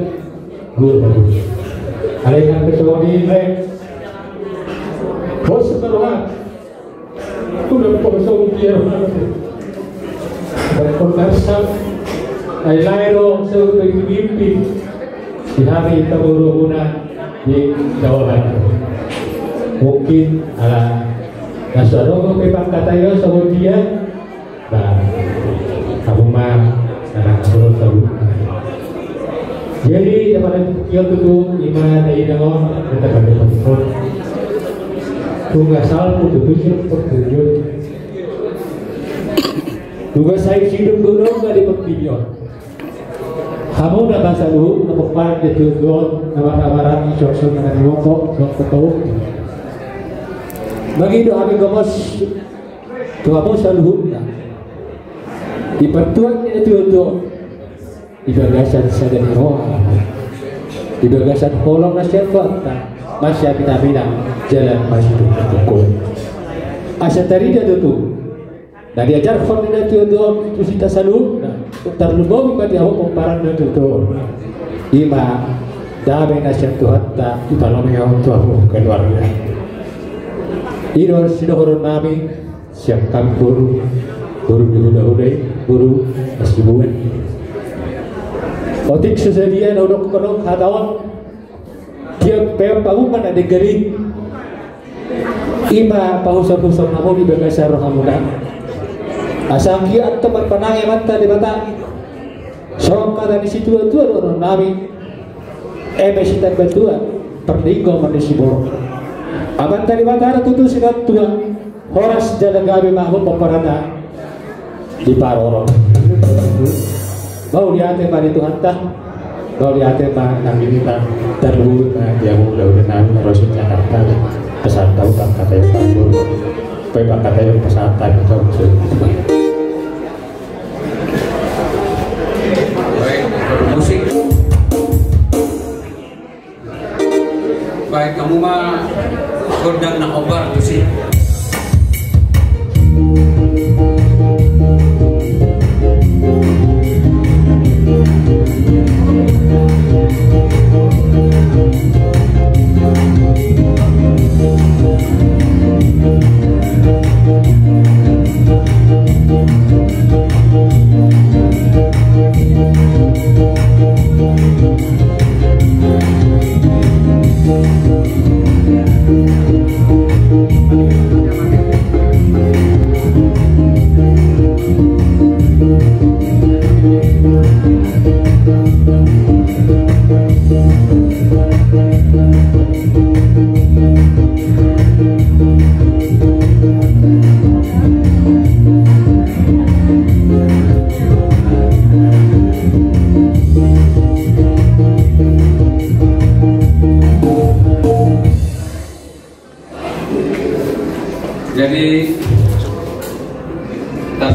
Dua rumah. Alai kan kecuali, eh. Bos setelah. Udah kosong dia. Dan kau dasar. Ai lain dong, saya udah mimpi. Di hari kita baru guna di Jawa Barat. Mungkin, ala, na so adong pe pangkataion songon dia. Ba, hamu ma, anak suruh tahu. Jadi, dapat yang tutu, ima na ina on, kita pada pun. Tunga salpu tutu, siap pertunjuk. Tunga sai sidung gunung dari pertibion. Hamu na basa lu, na pokparan di tujuan, na marah-marah, sok-sok, na di wongkok, sok ketau. Bagi doa kami gomos. Tu hamu saluhutna. Di partuat ni na tuatua. Di bagasan sada ni roha. Di bagasan holong na sian Tuhanta. Masiaminaminan jala masitungkol. Asa tarida tutu. Na diajarhon ni na tuatua tu hita saluhutna. Tarlumobi ma di hamu pomparan na tutu. Ima dame na sian Tuhanta. Ipalomehon tu hamu keluarga. I do sidohonon nami. Siap kami boru, boru di hulahula i, boru Hasibuan. Otik so sadia na hudok hudok hata on. Tiap pe paguman na denggan i. Ima pahusorhusorna hamu di bagasan rohamuna. Asa anggiat marpanangi Amanta Debata. Songon hata ni situatua dohonon nami. Eme sitamba tua, pardenggan ma ni siborok. Amanta Debata do tutu sitamba tua. Horas jala gabe ma hamu pomparanna. Di parorot. Mauliate ma di Tuhanta. Mauliate ma nang di hita. Tarlumobi ma di hamu hulahula nami na ro sian Jakarta. Pasahat hamu pangkataion panggur. Pe pangkataion pasahat hamu. Baik, musik. Baik, hamu ma gondang na hombar tusi.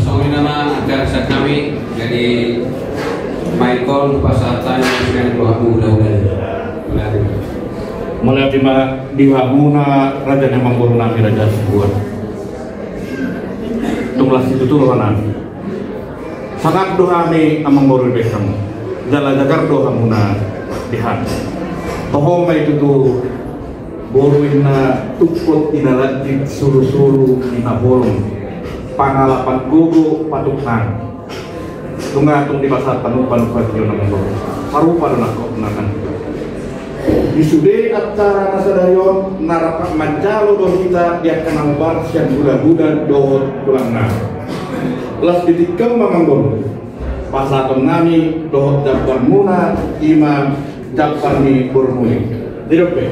Songon i nama acara sian hami, jadi main kol pasahat hami sian doa muda-muda. Mauliate ma di hamuna raja ni amangboru nami Raja Sibuan. Tung las situtu roha nami. Sangap do hami amangboru dibahen hamu. Jala jagar do hamuna di hami. Toho ma i tutu boru inna tungkot, inna lantik, suru-suru, inna bolon. Pangalapan gogo, patuk nang. Nunga tung dipasahat panupa-nupa tu jolo nang do. Sarupa do nangkok nang. Di sude acara na sadari on, na rap manjalo do hita di angka na hombar sian huda-huda dohot tulangna. Las di tingki on ma amangboru, pasahaton nami dohot jambarmuna, i ma jambar ni borumuna i. Didok pe.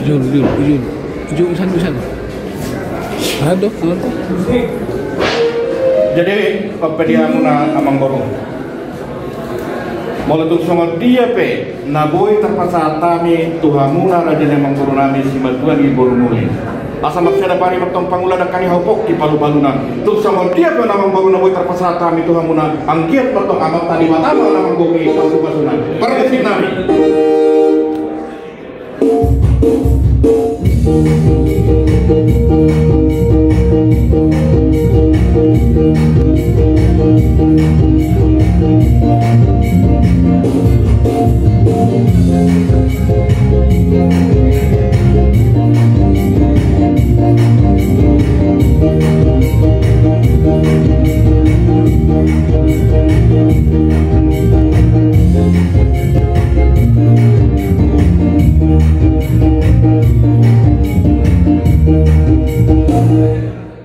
Ujung, ujung, ujung. Ujung, ujung, ujung. Aduh, aduh. Jadi, apa dia muna amangboru? Molo tung songon dia pe na boi tarpasahat hami tu hamuna raja ni amangboru nami simatua ni borumuna i, asa marsada pari martong pangula dangka ni hopok di palu-paluna. Tung songon dia pe na amangboru na boi tarpasahat hami tu hamuna, anggiat martong Amanta Debata ma na manggohi pasu-pasuna. Parmusik nami.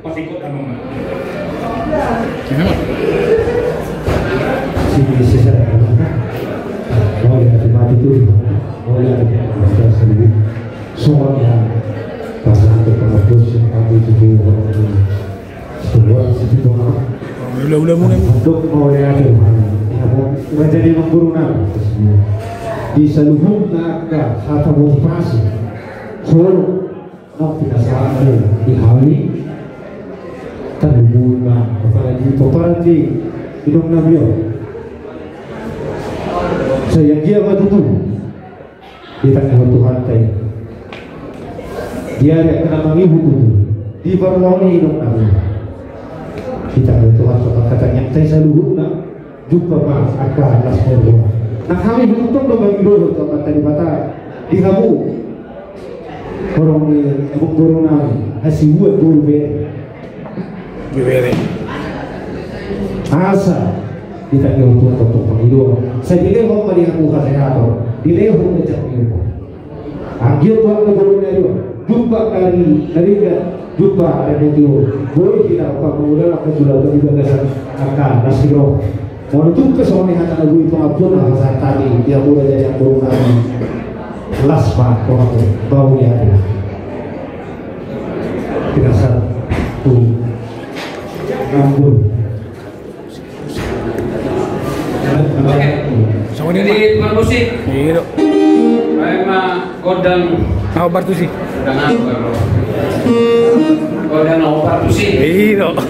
Pasikot damang ma. Sini sesada damang ma. Mauliate ma tutu. Mauliate ma tutu. Songon na pasahat tu pangapus yang kami tuju. Sebuah situ doang. Ula-ula muna. Untuk mauliate ma. Raja ni amangboru nami. Di saluhutna angka hata motivasi. Solo. Nang pinasahat ni di hami. Tarlumobi ma apala di pomparan ni inong nami on. Sai anggiat ma tutu ditangihon Tuhanta i. Dia dia kena mangihut tutu di parlawan ni inong nami. Ditangihon Tuhanta angka tangiangta i saluhutna. Jumpa ma angka las ni roha. Nang hami hutuntong do mangido tu Amanta Debata di hamu. Horong ni amangboru nami Hasibuan boru bere. Bere. Asa ditangihon Tuhan tongtong pangidoan. Sai dilehon ma di hamu hasehaton. Dilehon ma di hamu. Anggiat tu angka boru na i on, jumpa ari na denggan, jumpa ari na tio. Boi hita pangula angka jula di bagasan angka las ni roha. Molo tung pe songon i hata na boi pangampuon na pasahat hami di hamu raja ni amangboru nami. Las ma rohangku, mauliate. Pinasahat tu amangboru. Oke. Jadi, tukang musik. Iya, dok. Baik, ma, gondang. Au partusi. Gondang au, bro. Gondang au partusi. Iya, dok.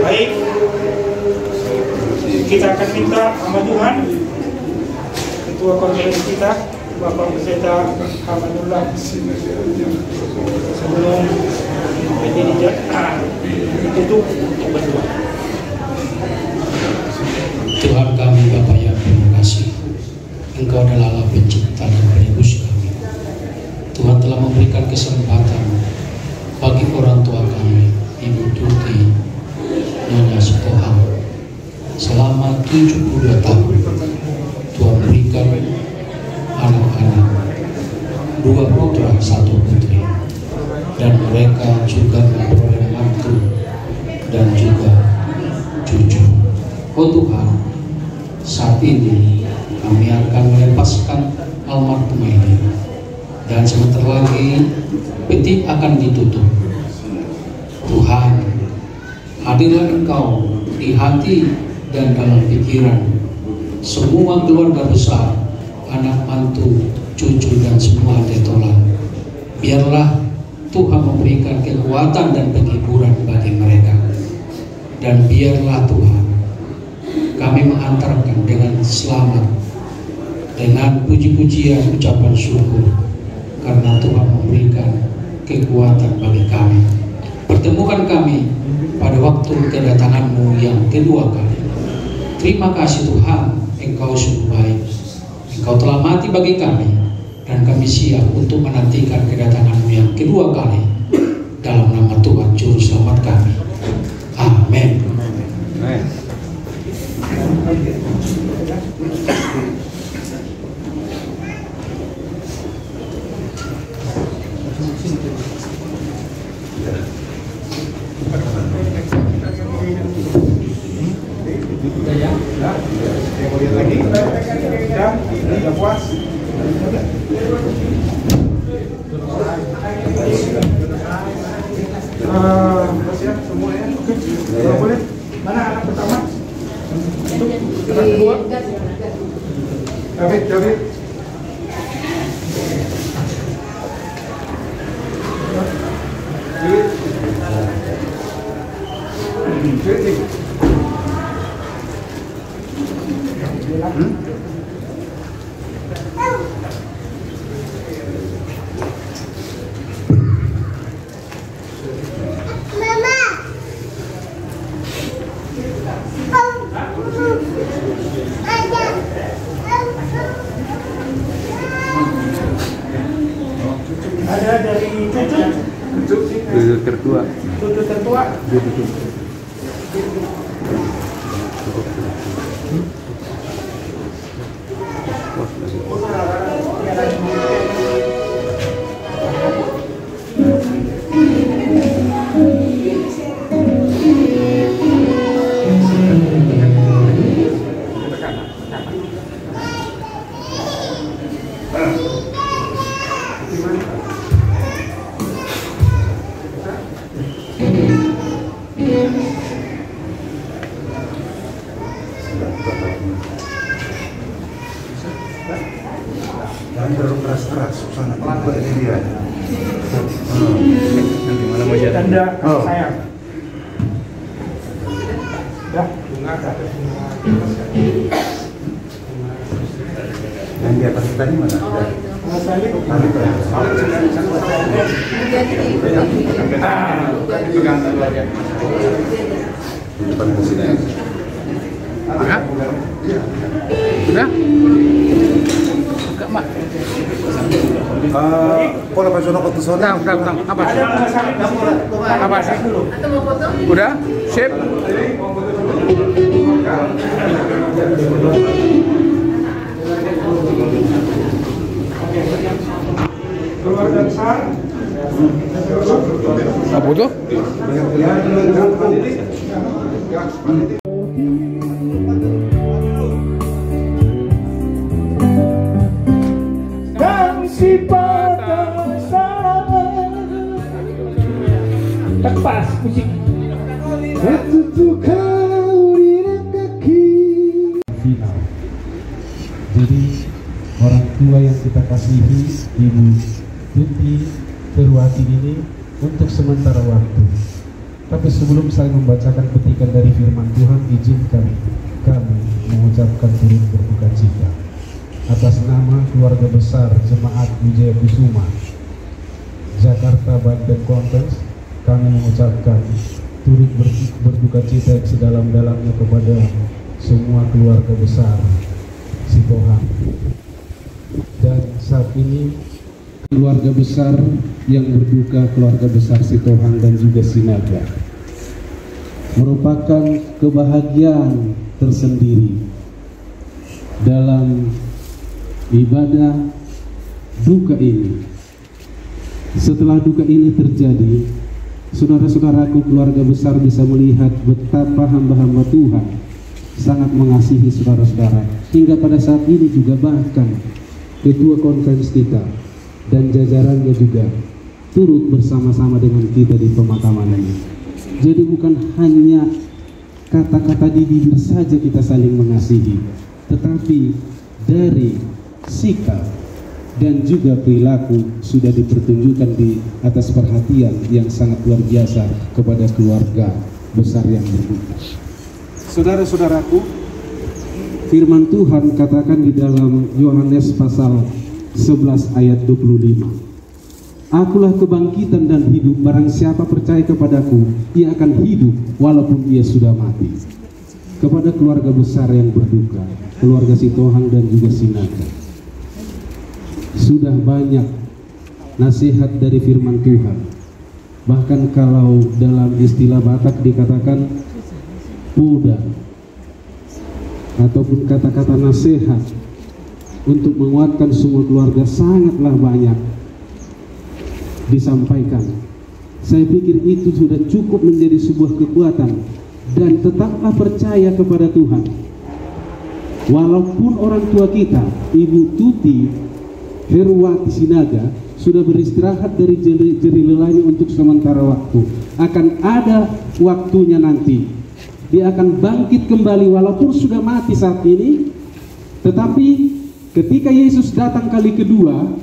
Baik. Kita akan minta sama Tuhan, Ketua Konferensi kita, Bapak Pendeta Amanullah, sebelum P T ditutup untuk berdoa. Tuhan kami, Bapa yang penuh kasih, Engkau adalah Allah Pencipta dan Penebus kami. Tuhan telah memberikan kesempatan bagi orang tua kami, Ibu Tuti, Nyonya Sitohang, selama tujuh puluh dua tahun. Tuhan berikan anak-anak, dua putra, satu putri, dan mereka juga memperoleh mantu dan juga cucu. Oh Tuhan, saat ini kami akan melepaskan almarhum ini, dan sebentar lagi peti akan ditutup. Tuhan, hadirlah Engkau di hati dan dalam pikiran semua keluarga besar, anak mantu, cucu, dan semua tetolan. Biarlah Tuhan memberikan kekuatan dan penghiburan bagi mereka. Dan biarlah Tuhan, kami mengantarkan dengan selamat, dengan puji-pujian, ucapan syukur, karena Tuhan memberikan kekuatan bagi kami. Pertemukan kami pada waktu kedatangan-Mu yang kedua kali. Terima kasih Tuhan, Engkau sungguh baik. Engkau telah mati bagi kami, dan kami siap untuk menantikan kedatangan-Mu yang kedua kali. Dalam nama Tuhan Juru Selamat kami. Amin. Amin. Eh, siap semua ya? Oke. Kalau boleh, mana anak pertama? Anak kedua? David, David. Ada dari cucu. Cucu tertua. Cucu tertua. Dia cucu. Jangan terlalu keras-keras, susah nanti buat dia. Hmm. Nanti malam aja. Tanda kasih sayang. Dah, bunga, kasih bunga. Yang di atas tadi mana? Di depan sini. Hah? Udah? Enggak, Mak. Eh, Pola Pasono Kotusono. Udah, udah, udah. Apa? Apa sih? Udah? Sip? Apa tuh? Dang sipata sarangan. Tak pas musik. Tertutup kau di kaki. Final. Jadi, orang tua yang kita kasihi, Ibu Tuti Perwati ini untuk sementara waktu. Tapi sebelum saya membacakan petikan dari firman Tuhan, izinkan kami mengucapkan turut berduka cita. Atas nama keluarga besar Jemaat Wijaya Kusuma, Jakarta Banten Conference, kami mengucapkan turut ber-, berduka cita yang sedalam-dalamnya kepada semua keluarga besar Sitohang. Dan saat ini keluarga besar yang berduka, keluarga besar Sitohang dan juga Sinaga, merupakan kebahagiaan tersendiri dalam ibadah duka ini. Setelah duka ini terjadi, saudara-saudaraku, keluarga besar bisa melihat betapa hamba-hamba Tuhan sangat mengasihi saudara-saudara. Hingga pada saat ini juga bahkan ketua konferens kita dan jajarannya juga turut bersama-sama dengan kita di pemakaman ini. Jadi bukan hanya kata-kata di bibir saja kita saling mengasihi, tetapi dari sikap dan juga perilaku sudah dipertunjukkan di atas perhatian yang sangat luar biasa kepada keluarga besar yang berduka. Saudara-saudaraku, firman Tuhan katakan di dalam Yohanes pasal sebelas ayat dua puluh lima, "Akulah kebangkitan dan hidup, barang siapa percaya kepada-Ku, ia akan hidup walaupun ia sudah mati." Kepada keluarga besar yang berduka, keluarga Sitohang dan juga Sinaga, sudah banyak nasihat dari firman Tuhan. Bahkan kalau dalam istilah Batak dikatakan poda ataupun kata-kata nasihat untuk menguatkan semua keluarga sangatlah banyak disampaikan. Saya pikir itu sudah cukup menjadi sebuah kekuatan dan tetaplah percaya kepada Tuhan. Walaupun orang tua kita, Ibu Tuti Heruwati Sinaga, sudah beristirahat dari jeri, jeri lelahnya untuk sementara waktu, akan ada waktunya nanti. Dia akan bangkit kembali walaupun sudah mati saat ini, tetapi ketika Yesus datang kali kedua,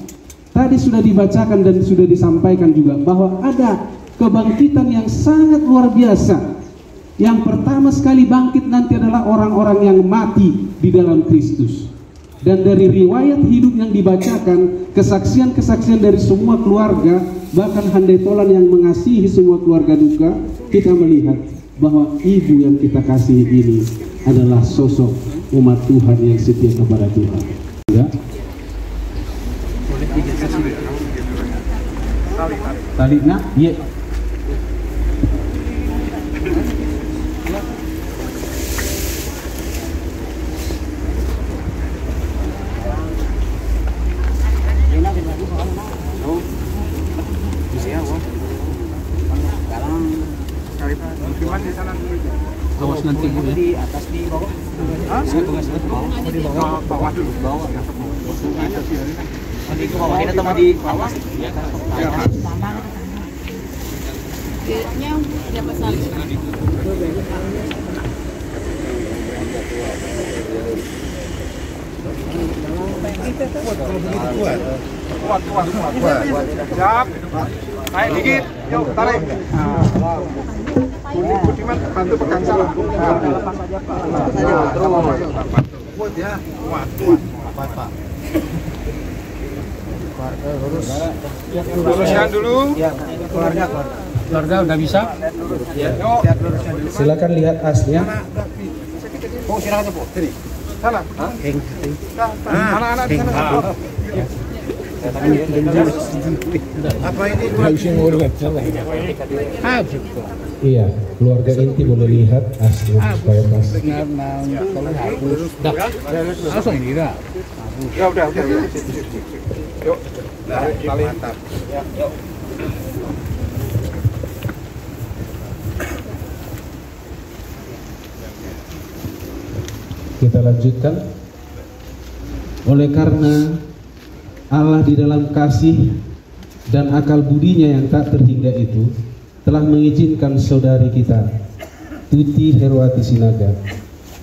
tadi sudah dibacakan dan sudah disampaikan juga bahwa ada kebangkitan yang sangat luar biasa. Yang pertama sekali bangkit nanti adalah orang-orang yang mati di dalam Kristus. Dan dari riwayat hidup yang dibacakan, kesaksian-kesaksian dari semua keluarga, bahkan handai tolan yang mengasihi semua keluarga duka, kita melihat bahwa ibu yang kita kasihi ini adalah sosok umat Tuhan yang setia kepada Tuhan. Ya. Tali, nah, iya. Awas nanti, Bu, ya. Di atas, di bawah. Hah? Saya pengasih ke bawah. Di bawah. Bawah dulu. Bawah. Nanti ke bawah. Ini tempat di atas. Ya. Kayaknya dia pasang. Kuat, kuat, kuat, kuat. Siap. Naik dikit. Yuk, tarik. Nah. Budiman, bantu pegang sana. Nah. Kuat ya. Kuat, kuat. Kuat, Pak. Keluarga lurus. Luruskan dulu. Ya, keluarga, keluarga. Keluarga udah bisa? Ya. Yuk. Silakan lihat asnya. Oh, silakan, Bu. Sini. Sana. Hah? Nah, anak-anak di sana. Ah. Apa ini? Iya, keluarga inti boleh lihat asli supaya pas. Dah. Langsung, iya. Ya udah, udah, udah. Sip, sip, sip, sip. Yuk. Mantap. Ya, yuk. Kita lanjutkan. Oleh karena Allah di dalam kasih dan akal budinya yang tak terhingga itu telah mengizinkan saudari kita, Tuti Heruwati Sinaga,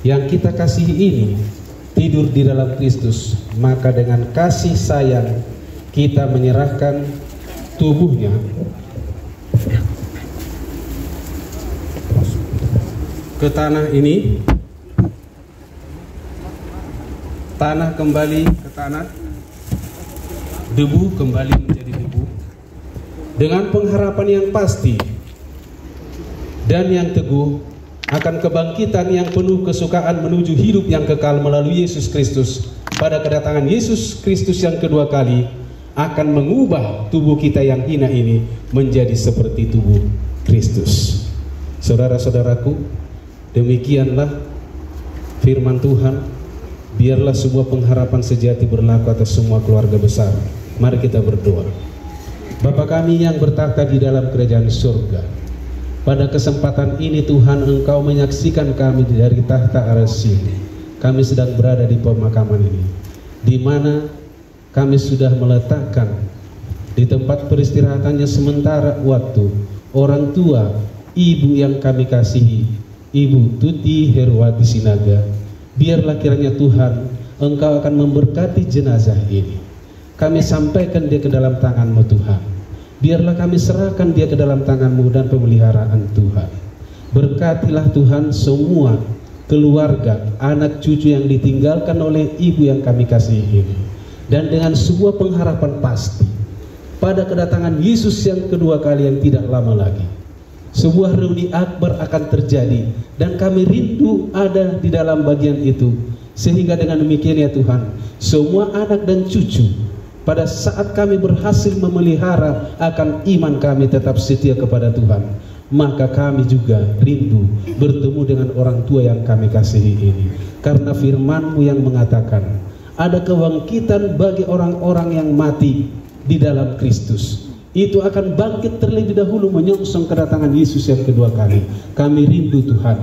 yang kita kasihi ini tidur di dalam Kristus, maka dengan kasih sayang kita menyerahkan tubuhnya ke tanah ini. Tanah kembali ke tanah, debu kembali menjadi debu. Dengan pengharapan yang pasti dan yang teguh akan kebangkitan yang penuh kesukaan menuju hidup yang kekal melalui Yesus Kristus, pada kedatangan Yesus Kristus yang kedua kali, akan mengubah tubuh kita yang hina ini menjadi seperti tubuh Kristus. Saudara-saudaraku, demikianlah firman Tuhan. Biarlah sebuah pengharapan sejati berlaku atas semua keluarga besar. Mari kita berdoa. Bapa kami yang bertakhta di dalam kerajaan surga, pada kesempatan ini, Tuhan, Engkau menyaksikan kami dari takhta arasy ini. Kami sedang berada di pemakaman ini, di mana kami sudah meletakkan di tempat peristirahatannya sementara waktu orang tua ibu yang kami kasihi, Ibu Tuti Heruwati Sinaga. Biarlah kiranya, Tuhan, Engkau akan memberkati jenazah ini. Kami sampaikan dia ke dalam tangan-Mu, Tuhan. Biarlah kami serahkan dia ke dalam tangan-Mu dan pemeliharaan Tuhan. Berkatilah, Tuhan, semua keluarga, anak cucu yang ditinggalkan oleh ibu yang kami kasihi ini. Dan dengan sebuah pengharapan pasti, pada kedatangan Yesus yang kedua kali yang tidak lama lagi, sebuah reuni akbar akan terjadi, dan kami rindu ada di dalam bagian itu, sehingga dengan demikian, ya Tuhan, semua anak dan cucu, pada saat kami berhasil memelihara akan iman kami tetap setia kepada Tuhan, maka kami juga rindu bertemu dengan orang tua yang kami kasihi ini. Karena firman-Mu yang mengatakan, ada kebangkitan bagi orang-orang yang mati di dalam Kristus. Itu akan bangkit terlebih dahulu menyongsong kedatangan Yesus yang kedua kali. Kami rindu, Tuhan,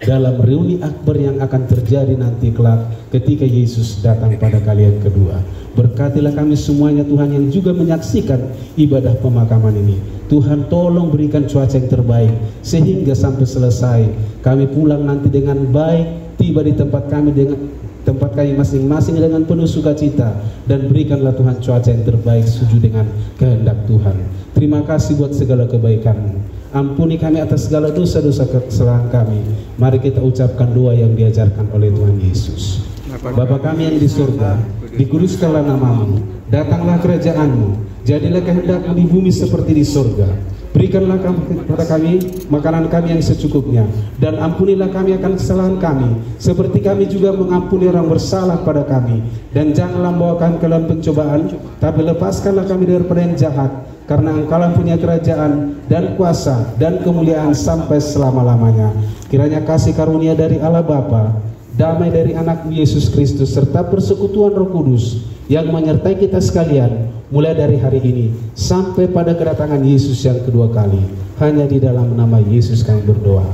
dalam reuni akbar yang akan terjadi nanti kelak ketika Yesus datang pada kali yang kedua. Berkatilah kami semuanya, Tuhan, yang juga menyaksikan ibadah pemakaman ini. Tuhan, tolong berikan cuaca yang terbaik sehingga sampai selesai kami pulang nanti dengan baik, tiba di tempat kami dengan tempat kami masing-masing dengan penuh sukacita, dan berikanlah, Tuhan, cuaca yang terbaik setuju dengan kehendak Tuhan. Terima kasih buat segala kebaikan-Mu. Ampuni kami atas segala dosa-dosa kesalahan kami. Mari kita ucapkan doa yang diajarkan oleh Tuhan Yesus. Bapa kami yang di surga, dikuduskanlah nama-Mu. Datanglah kerajaan-Mu. Jadilah kehendak-Mu di bumi seperti di surga. Berikanlah kam-, kepada kami makanan kami yang secukupnya, dan ampunilah kami akan kesalahan kami, seperti kami juga mengampuni orang bersalah pada kami. Dan janganlah membawa kami ke dalam pencobaan, tapi lepaskanlah kami daripada yang jahat, karena Engkau-lah punya kerajaan, dan kuasa, dan kemuliaan sampai selama-lamanya. Kiranya kasih karunia dari Allah Bapa, damai dari Anak-Mu Yesus Kristus, serta persekutuan Roh Kudus yang menyertai kita sekalian, mulai dari hari ini sampai pada kedatangan Yesus yang kedua kali. Hanya di dalam nama Yesus kami berdoa.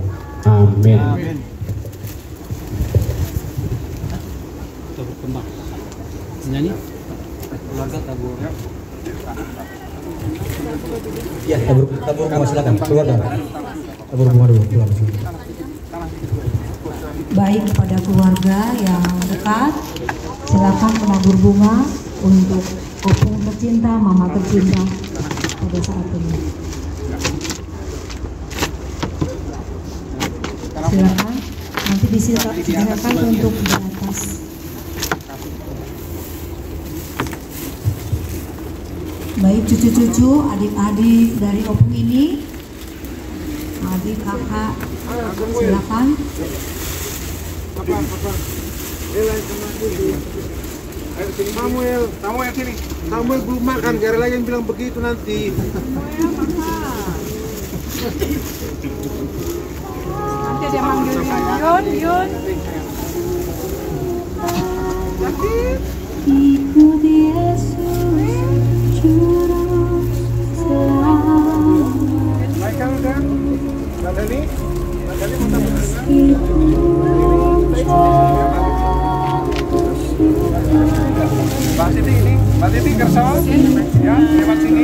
Amin. Amin. Tabur kembang. Nyanyi. Keluarga tabur. Ya, tabur, tabur bunga, silakan. Keluarga. Tabur bunga dulu, keluarga. Baik, kepada keluarga yang dekat, silakan menabur bunga untuk opung tercinta, mama tercinta pada saat ini. Silakan, nanti disi-, disilakan untuk di atas. Baik, cucu-cucu, adik-adik dari opung ini, adik, kakak, silakan. Samuel, Samuel sini. Samuel belum makan, gak ada lagi yang bilang begitu nanti. Nanti dia manggil Yun, Yun. Ikut Yesus juru selamat. Michael dan Mbak Dani, Mbak Dani mau tambah. Meskipun jatuh sudah. Mbak Siti ini, Mbak Siti kerso, ya, lewat sini.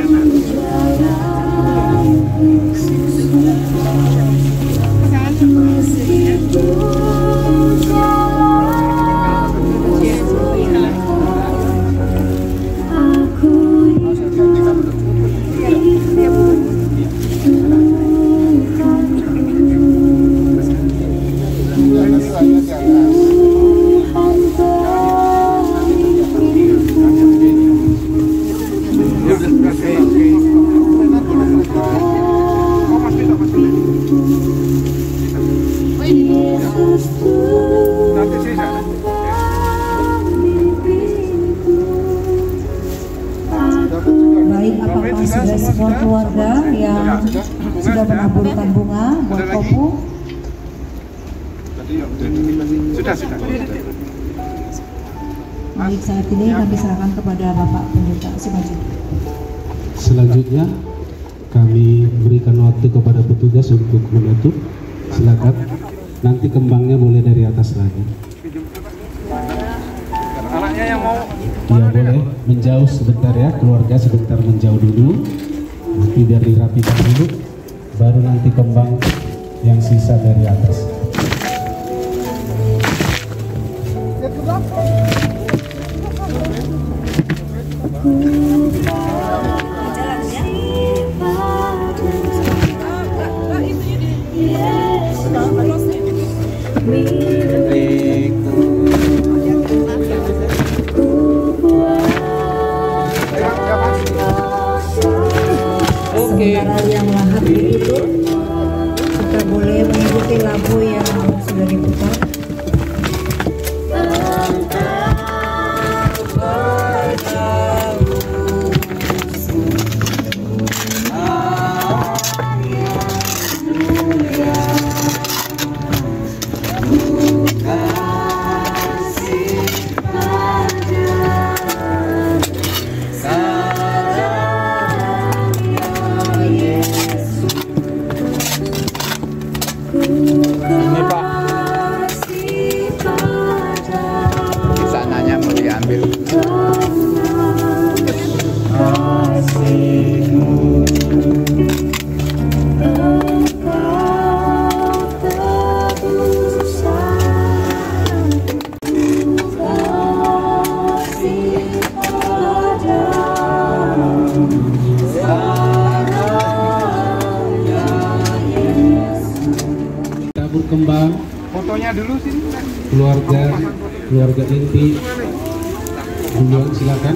Semua keluarga yang sudah menaburkan bunga buat Opung. Baik, saat ini kami serahkan kepada Bapak Pendeta Simanjuntak. Selanjutnya, kami berikan waktu kepada petugas untuk menutup. Silakan. Nanti kembangnya boleh dari atas lagi. Anaknya yang mau. Ya, boleh menjauh sebentar ya, keluarga sebentar menjauh dulu. Nanti biar dirapikan dulu, baru nanti kembang yang sisa dari atas. Oke. Sementara yang lahat ditutup, kita boleh mengikuti lagu yang sudah diputar. Ini, Pak. Sananya mau diambil. Tabur kembang. Fotonya dulu sini. Keluarga, keluarga inti duluan, silakan.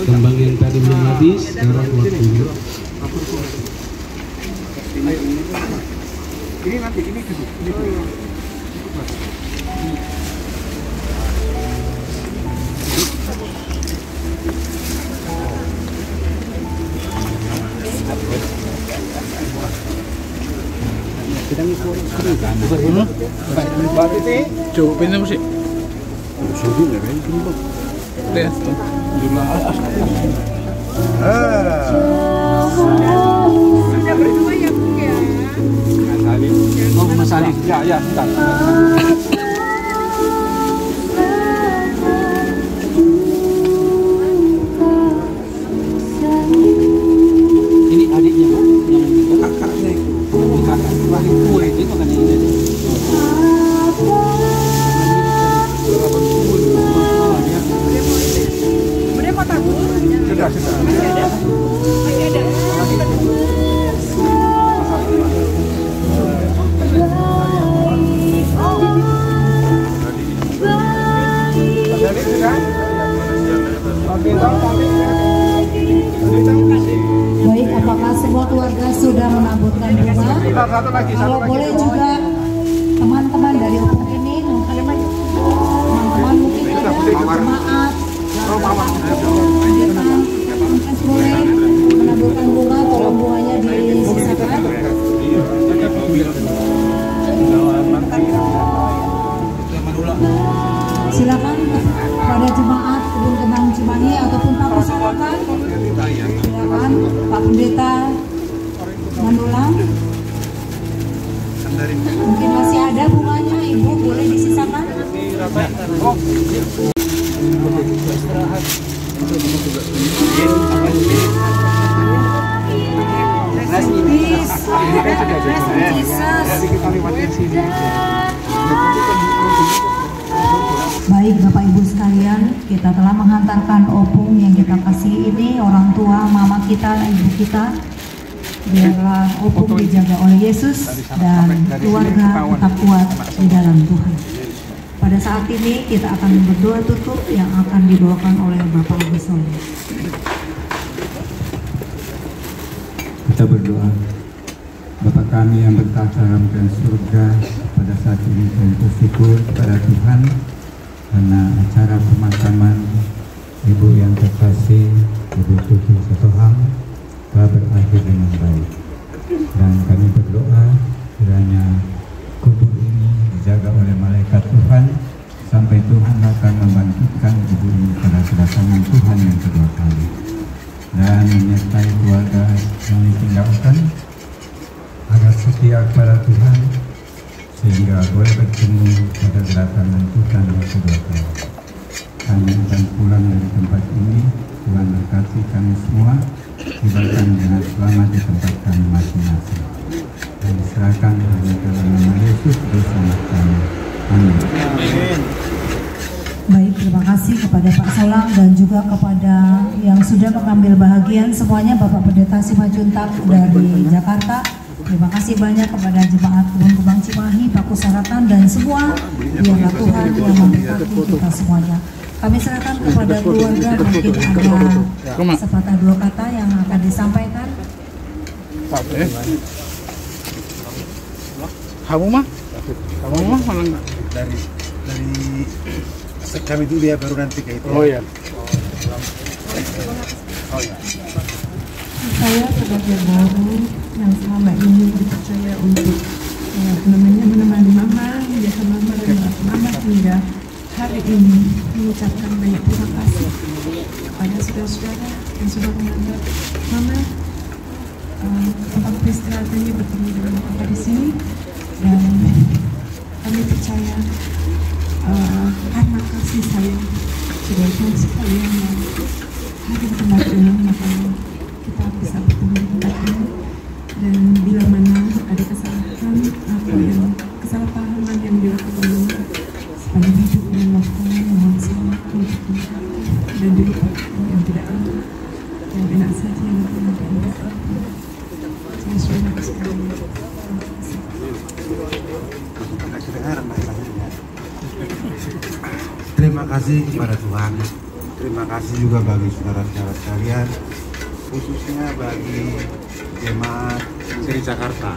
Kembang yang tadi belum habis, sekarang waktunya. Ini nanti, ini duduk, ini duduk. Coba pindah musik. Deh. Sudah berdua ya, Bu, ya? Mas Ali. Oh, Mas Ali. Ya, ya, bentar. Ini adiknya, Bu, yang kakaknya itu. Kakak terakhir gue itu kan ini. Sudah, sudah. Masih ada? Masih ada. Baik, apakah semua keluarga sudah menaburkan bunga? Kalau boleh juga teman-teman dari opung ini, mungkin teman-teman mungkin ada jemaat, mungkin boleh menaburkan bunga, tolong bunganya disisakan. Silakan kepada jemaat Kebun Kembang Cimahi ataupun Pak Pusaka. Silakan Pak Pendeta Mandulang. Mungkin masih ada bunganya, Ibu, boleh disisakan. Rest in peace. Rest in Jesus. Baik, Bapak Ibu sekalian, kita telah menghantarkan opung yang kita kasih ini, orang tua, mama kita, ibu kita. Biarlah opung dijaga oleh Yesus dan keluarga tetap kuat di dalam Tuhan. Pada saat ini kita akan berdoa tutup yang akan dibawakan oleh Bapak Agus Soleh. Kita berdoa. Bapa kami yang bertakhta dalam kerajaan surga, pada saat ini kami bersyukur kepada Tuhan karena acara pemakaman Ibu yang terkasih, Ibu Tuti Sitohang, telah berakhir dengan baik. Dan kami berdoa kiranya kubur ini dijaga oleh malaikat Tuhan sampai Tuhan akan membangkitkan ibu ini pada kedatangan Tuhan yang kedua kali. Dan menyertai keluarga yang ditinggalkan agar setia kepada Tuhan sehingga boleh bertemu pada kedatangan Tuhan yang kedua kali. Kami akan pulang dari tempat ini. Tuhan berkati kami semua. Tibakan dengan selamat di tempat kami masing-masing. Kami serahkan hanya dalam nama Yesus Kristus Anak kami. Amin. Baik, terima kasih kepada Pak Solang dan juga kepada yang sudah mengambil bahagian semuanya, Bapak Pendeta Simanjuntak dari Jakarta. Terima kasih banyak kepada jemaat Kebun Kembang Cimahi, Pak Kusaratan, dan semua. Biarlah Tuhan yang memberkati kita semuanya. Kami serahkan kepada keluarga, mungkin ada sepatah dua kata yang akan disampaikan. Hamu mah? Hamu mah malang. Dari, dari kami dulu ya, baru nanti ke itu. Oh ya. Saya sebagai guru yang selama ini dipercaya untuk, eh, namanya, menemani mama, menjaga mama dan merawat mama hingga hari ini, mengucapkan banyak terima kasih kepada saudara-saudara yang sudah mengantar mama, eh, ke tempat peristirahatan, bertemu dengan mama di sini, dan kami percaya, eh, karena kasih sayang saudara sekalian yang hadir di tempat ini, makanya kita bisa bertemu di tempat ini. Dan bila mana ada kesalahan atau yang kesalahpahaman yang dilakukan mama sepanjang hidup, mohon maaf, mohon salah, mohon dimaafkan dan dilupakan yang tidak ada. Yang enak saja yang ada. Saya sudah. Terima kasih kepada Tuhan. Terima kasih juga bagi saudara-saudara sekalian, khususnya bagi jemaat dari Jakarta.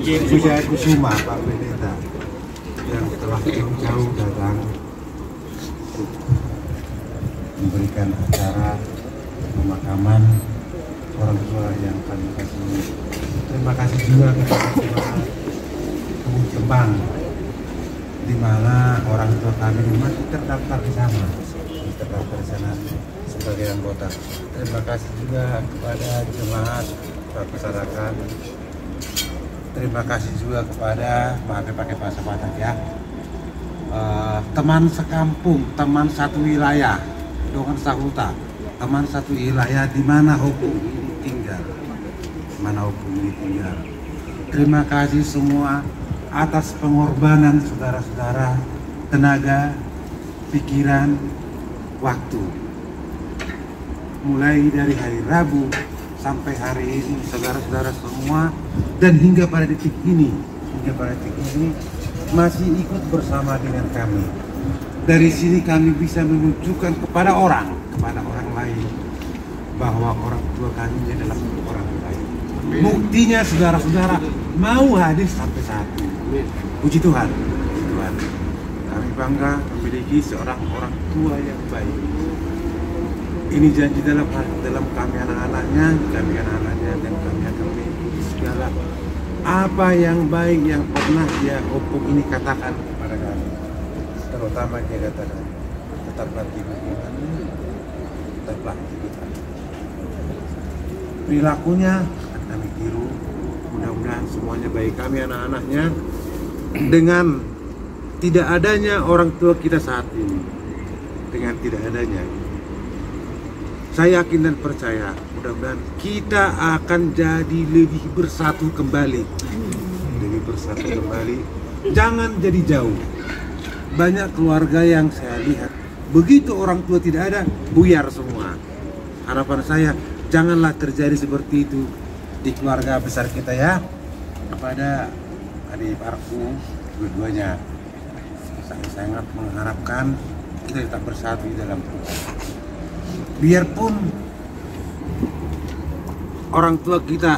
Wisaya Kusuma, Pak Pendeta, yang telah jauh-jauh datang untuk memberikan acara pemakaman orang tua yang kami kasih. Terima kasih juga kepada jemaat Kebun Kembang, di mana orang tua kami masih terdaftar di sana, masih terdaftar di sana sebagai anggota. Terima kasih juga kepada jemaat masyarakat. Terima kasih juga kepada, maaf ya, pakai bahasa Batak ya, eh, teman sekampung, teman satu wilayah, dongan sahuta, teman satu wilayah di mana ompung ini tinggal, di mana ompung ini tinggal. Terima kasih semua atas pengorbanan saudara-saudara, tenaga, pikiran, waktu. Mulai dari hari Rabu sampai hari ini, saudara-saudara semua, dan hingga pada detik ini, hingga pada detik ini masih ikut bersama dengan kami. Dari sini kami bisa menunjukkan kepada orang, kepada orang lain, bahwa orang tua kami ini adalah orang baik. Buktinya, saudara-saudara mau hadir sampai saat ini. Puji Tuhan, puji Tuhan. Kami bangga memiliki seorang orang tua yang baik. Ini janji dalam, dalam kami anak-anaknya, kami anak-anaknya, dan kami akan mengikuti segala apa yang baik yang pernah dia, ompung ini, katakan kepada kami. Terutama dia katakan, tetaplah teguh imanmu, tetaplah teguh hati. Perilakunya akan kami tiru. Mudah-mudahan semuanya, baik kami anak-anaknya, dengan tidak adanya orang tua kita saat ini, dengan tidak adanya, saya yakin dan percaya, mudah-mudahan kita akan jadi lebih bersatu kembali. Lebih bersatu kembali. Jangan jadi jauh. Banyak keluarga yang saya lihat, begitu orang tua tidak ada, buyar semua. Harapan saya, janganlah terjadi seperti itu di keluarga besar kita ya. Kepada adik iparku dua-duanya, saya sangat mengharapkan kita tetap bersatu di dalam Tuhan. Biarpun orang tua kita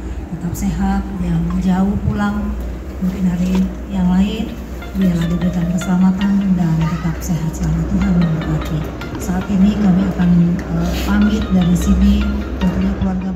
tetap sehat, yang jauh pulang, mungkin hari yang lain, biarlah diberikan keselamatan dan tetap sehat selalu. Tuhan memberkati. Saat ini kami akan, eh, pamit dari sini, tentunya keluarga